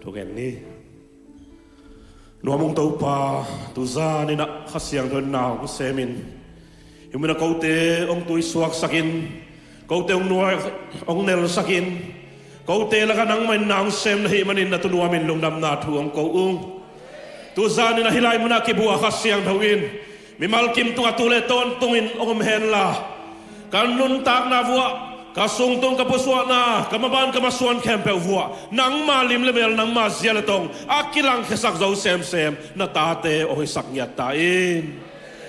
Thu gen ni. Nuam ung Topa, tuzan in ah Kha Siangtho in na hong sem in, hih munah kote hong tuisuaksak in, kote hong nuai, hong nelsak in, kote lakah nangmah in na hong sem na hih manin na thu nuamin lungdamna thu hong ko ung. Tuzan in ah hih lai munah kibuak Kha Siangtho in mimal kim tungah tu le tawntungin hong om henla, ka nuntakna vuah, ka sungtung ka pusuahna, ka maban ka masuan khempeuh vuah nangma lim le mel, nangma zia le tong a kilangkhiasak zo semsem na tate hong hisak ngiat ta in.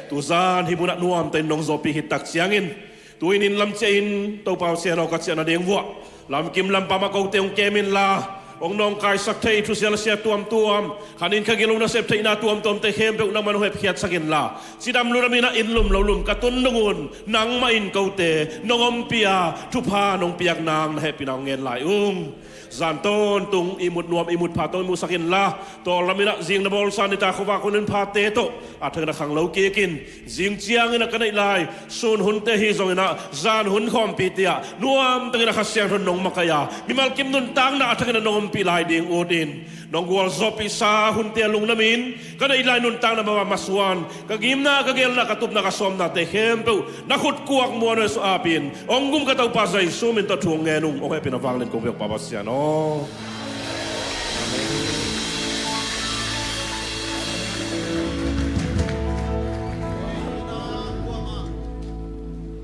Tuzan hih munah nuamtakin nong zawhpih khit tak ciangin, tu-in inn lam ciahin Topa Pasian aw, ka ciah nading vuah lamkim lampam ah kote hong kem inla, hong nawngkaisak thei thusia lasia tuamtuam, khan inn kha gilo nasep theihna tuamtuamte khempeuh nangman hong hepkhiatsak inla, cidam ludam in ah inn lum lo lum ka tun dungun nangmah in kote nong ompih a, thupha nong piak nang na hehpihna hong ngen lai ung. Zan tawntung ihmut nuam ihmut pha tawh i musak inla, tawlrama zing na bawlsa nitak khuavak hun in phate tawh a thakin a khanglo kikin, zing ciangin a ka neih lai sun hunte hi zongin ah zan hun khawmpi tiah nuamtakin a Kha Siangtho in nong makaih a, mimal kim nuntakna a thakin a nong ompih lai ding utin, nong gualzawhpihsa hunte a lungdamin, ka neih lai nuntakna mama masuan, ka ngimna, ka gelna, ka tupna, ka sawmnate khempeuh na khut kuak muan uh Jesuh apin hong gum ka Topa Jesuh min tawh thu hong ngen ung. Hong hehpihna vanglian kong pia uh Pa Pasian aw.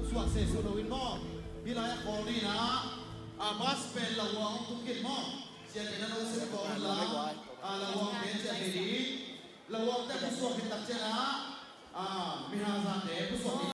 Suak seh suh lo in maw? Hih lai a khawl ni in ah, a, bas pen Labuang hong tung khin maw? Siate na lo seh khawl la, a, Labuang pen ciah thei ding. Labuang te pusuak khit tak ciangin ah, a, Mihazate pusuak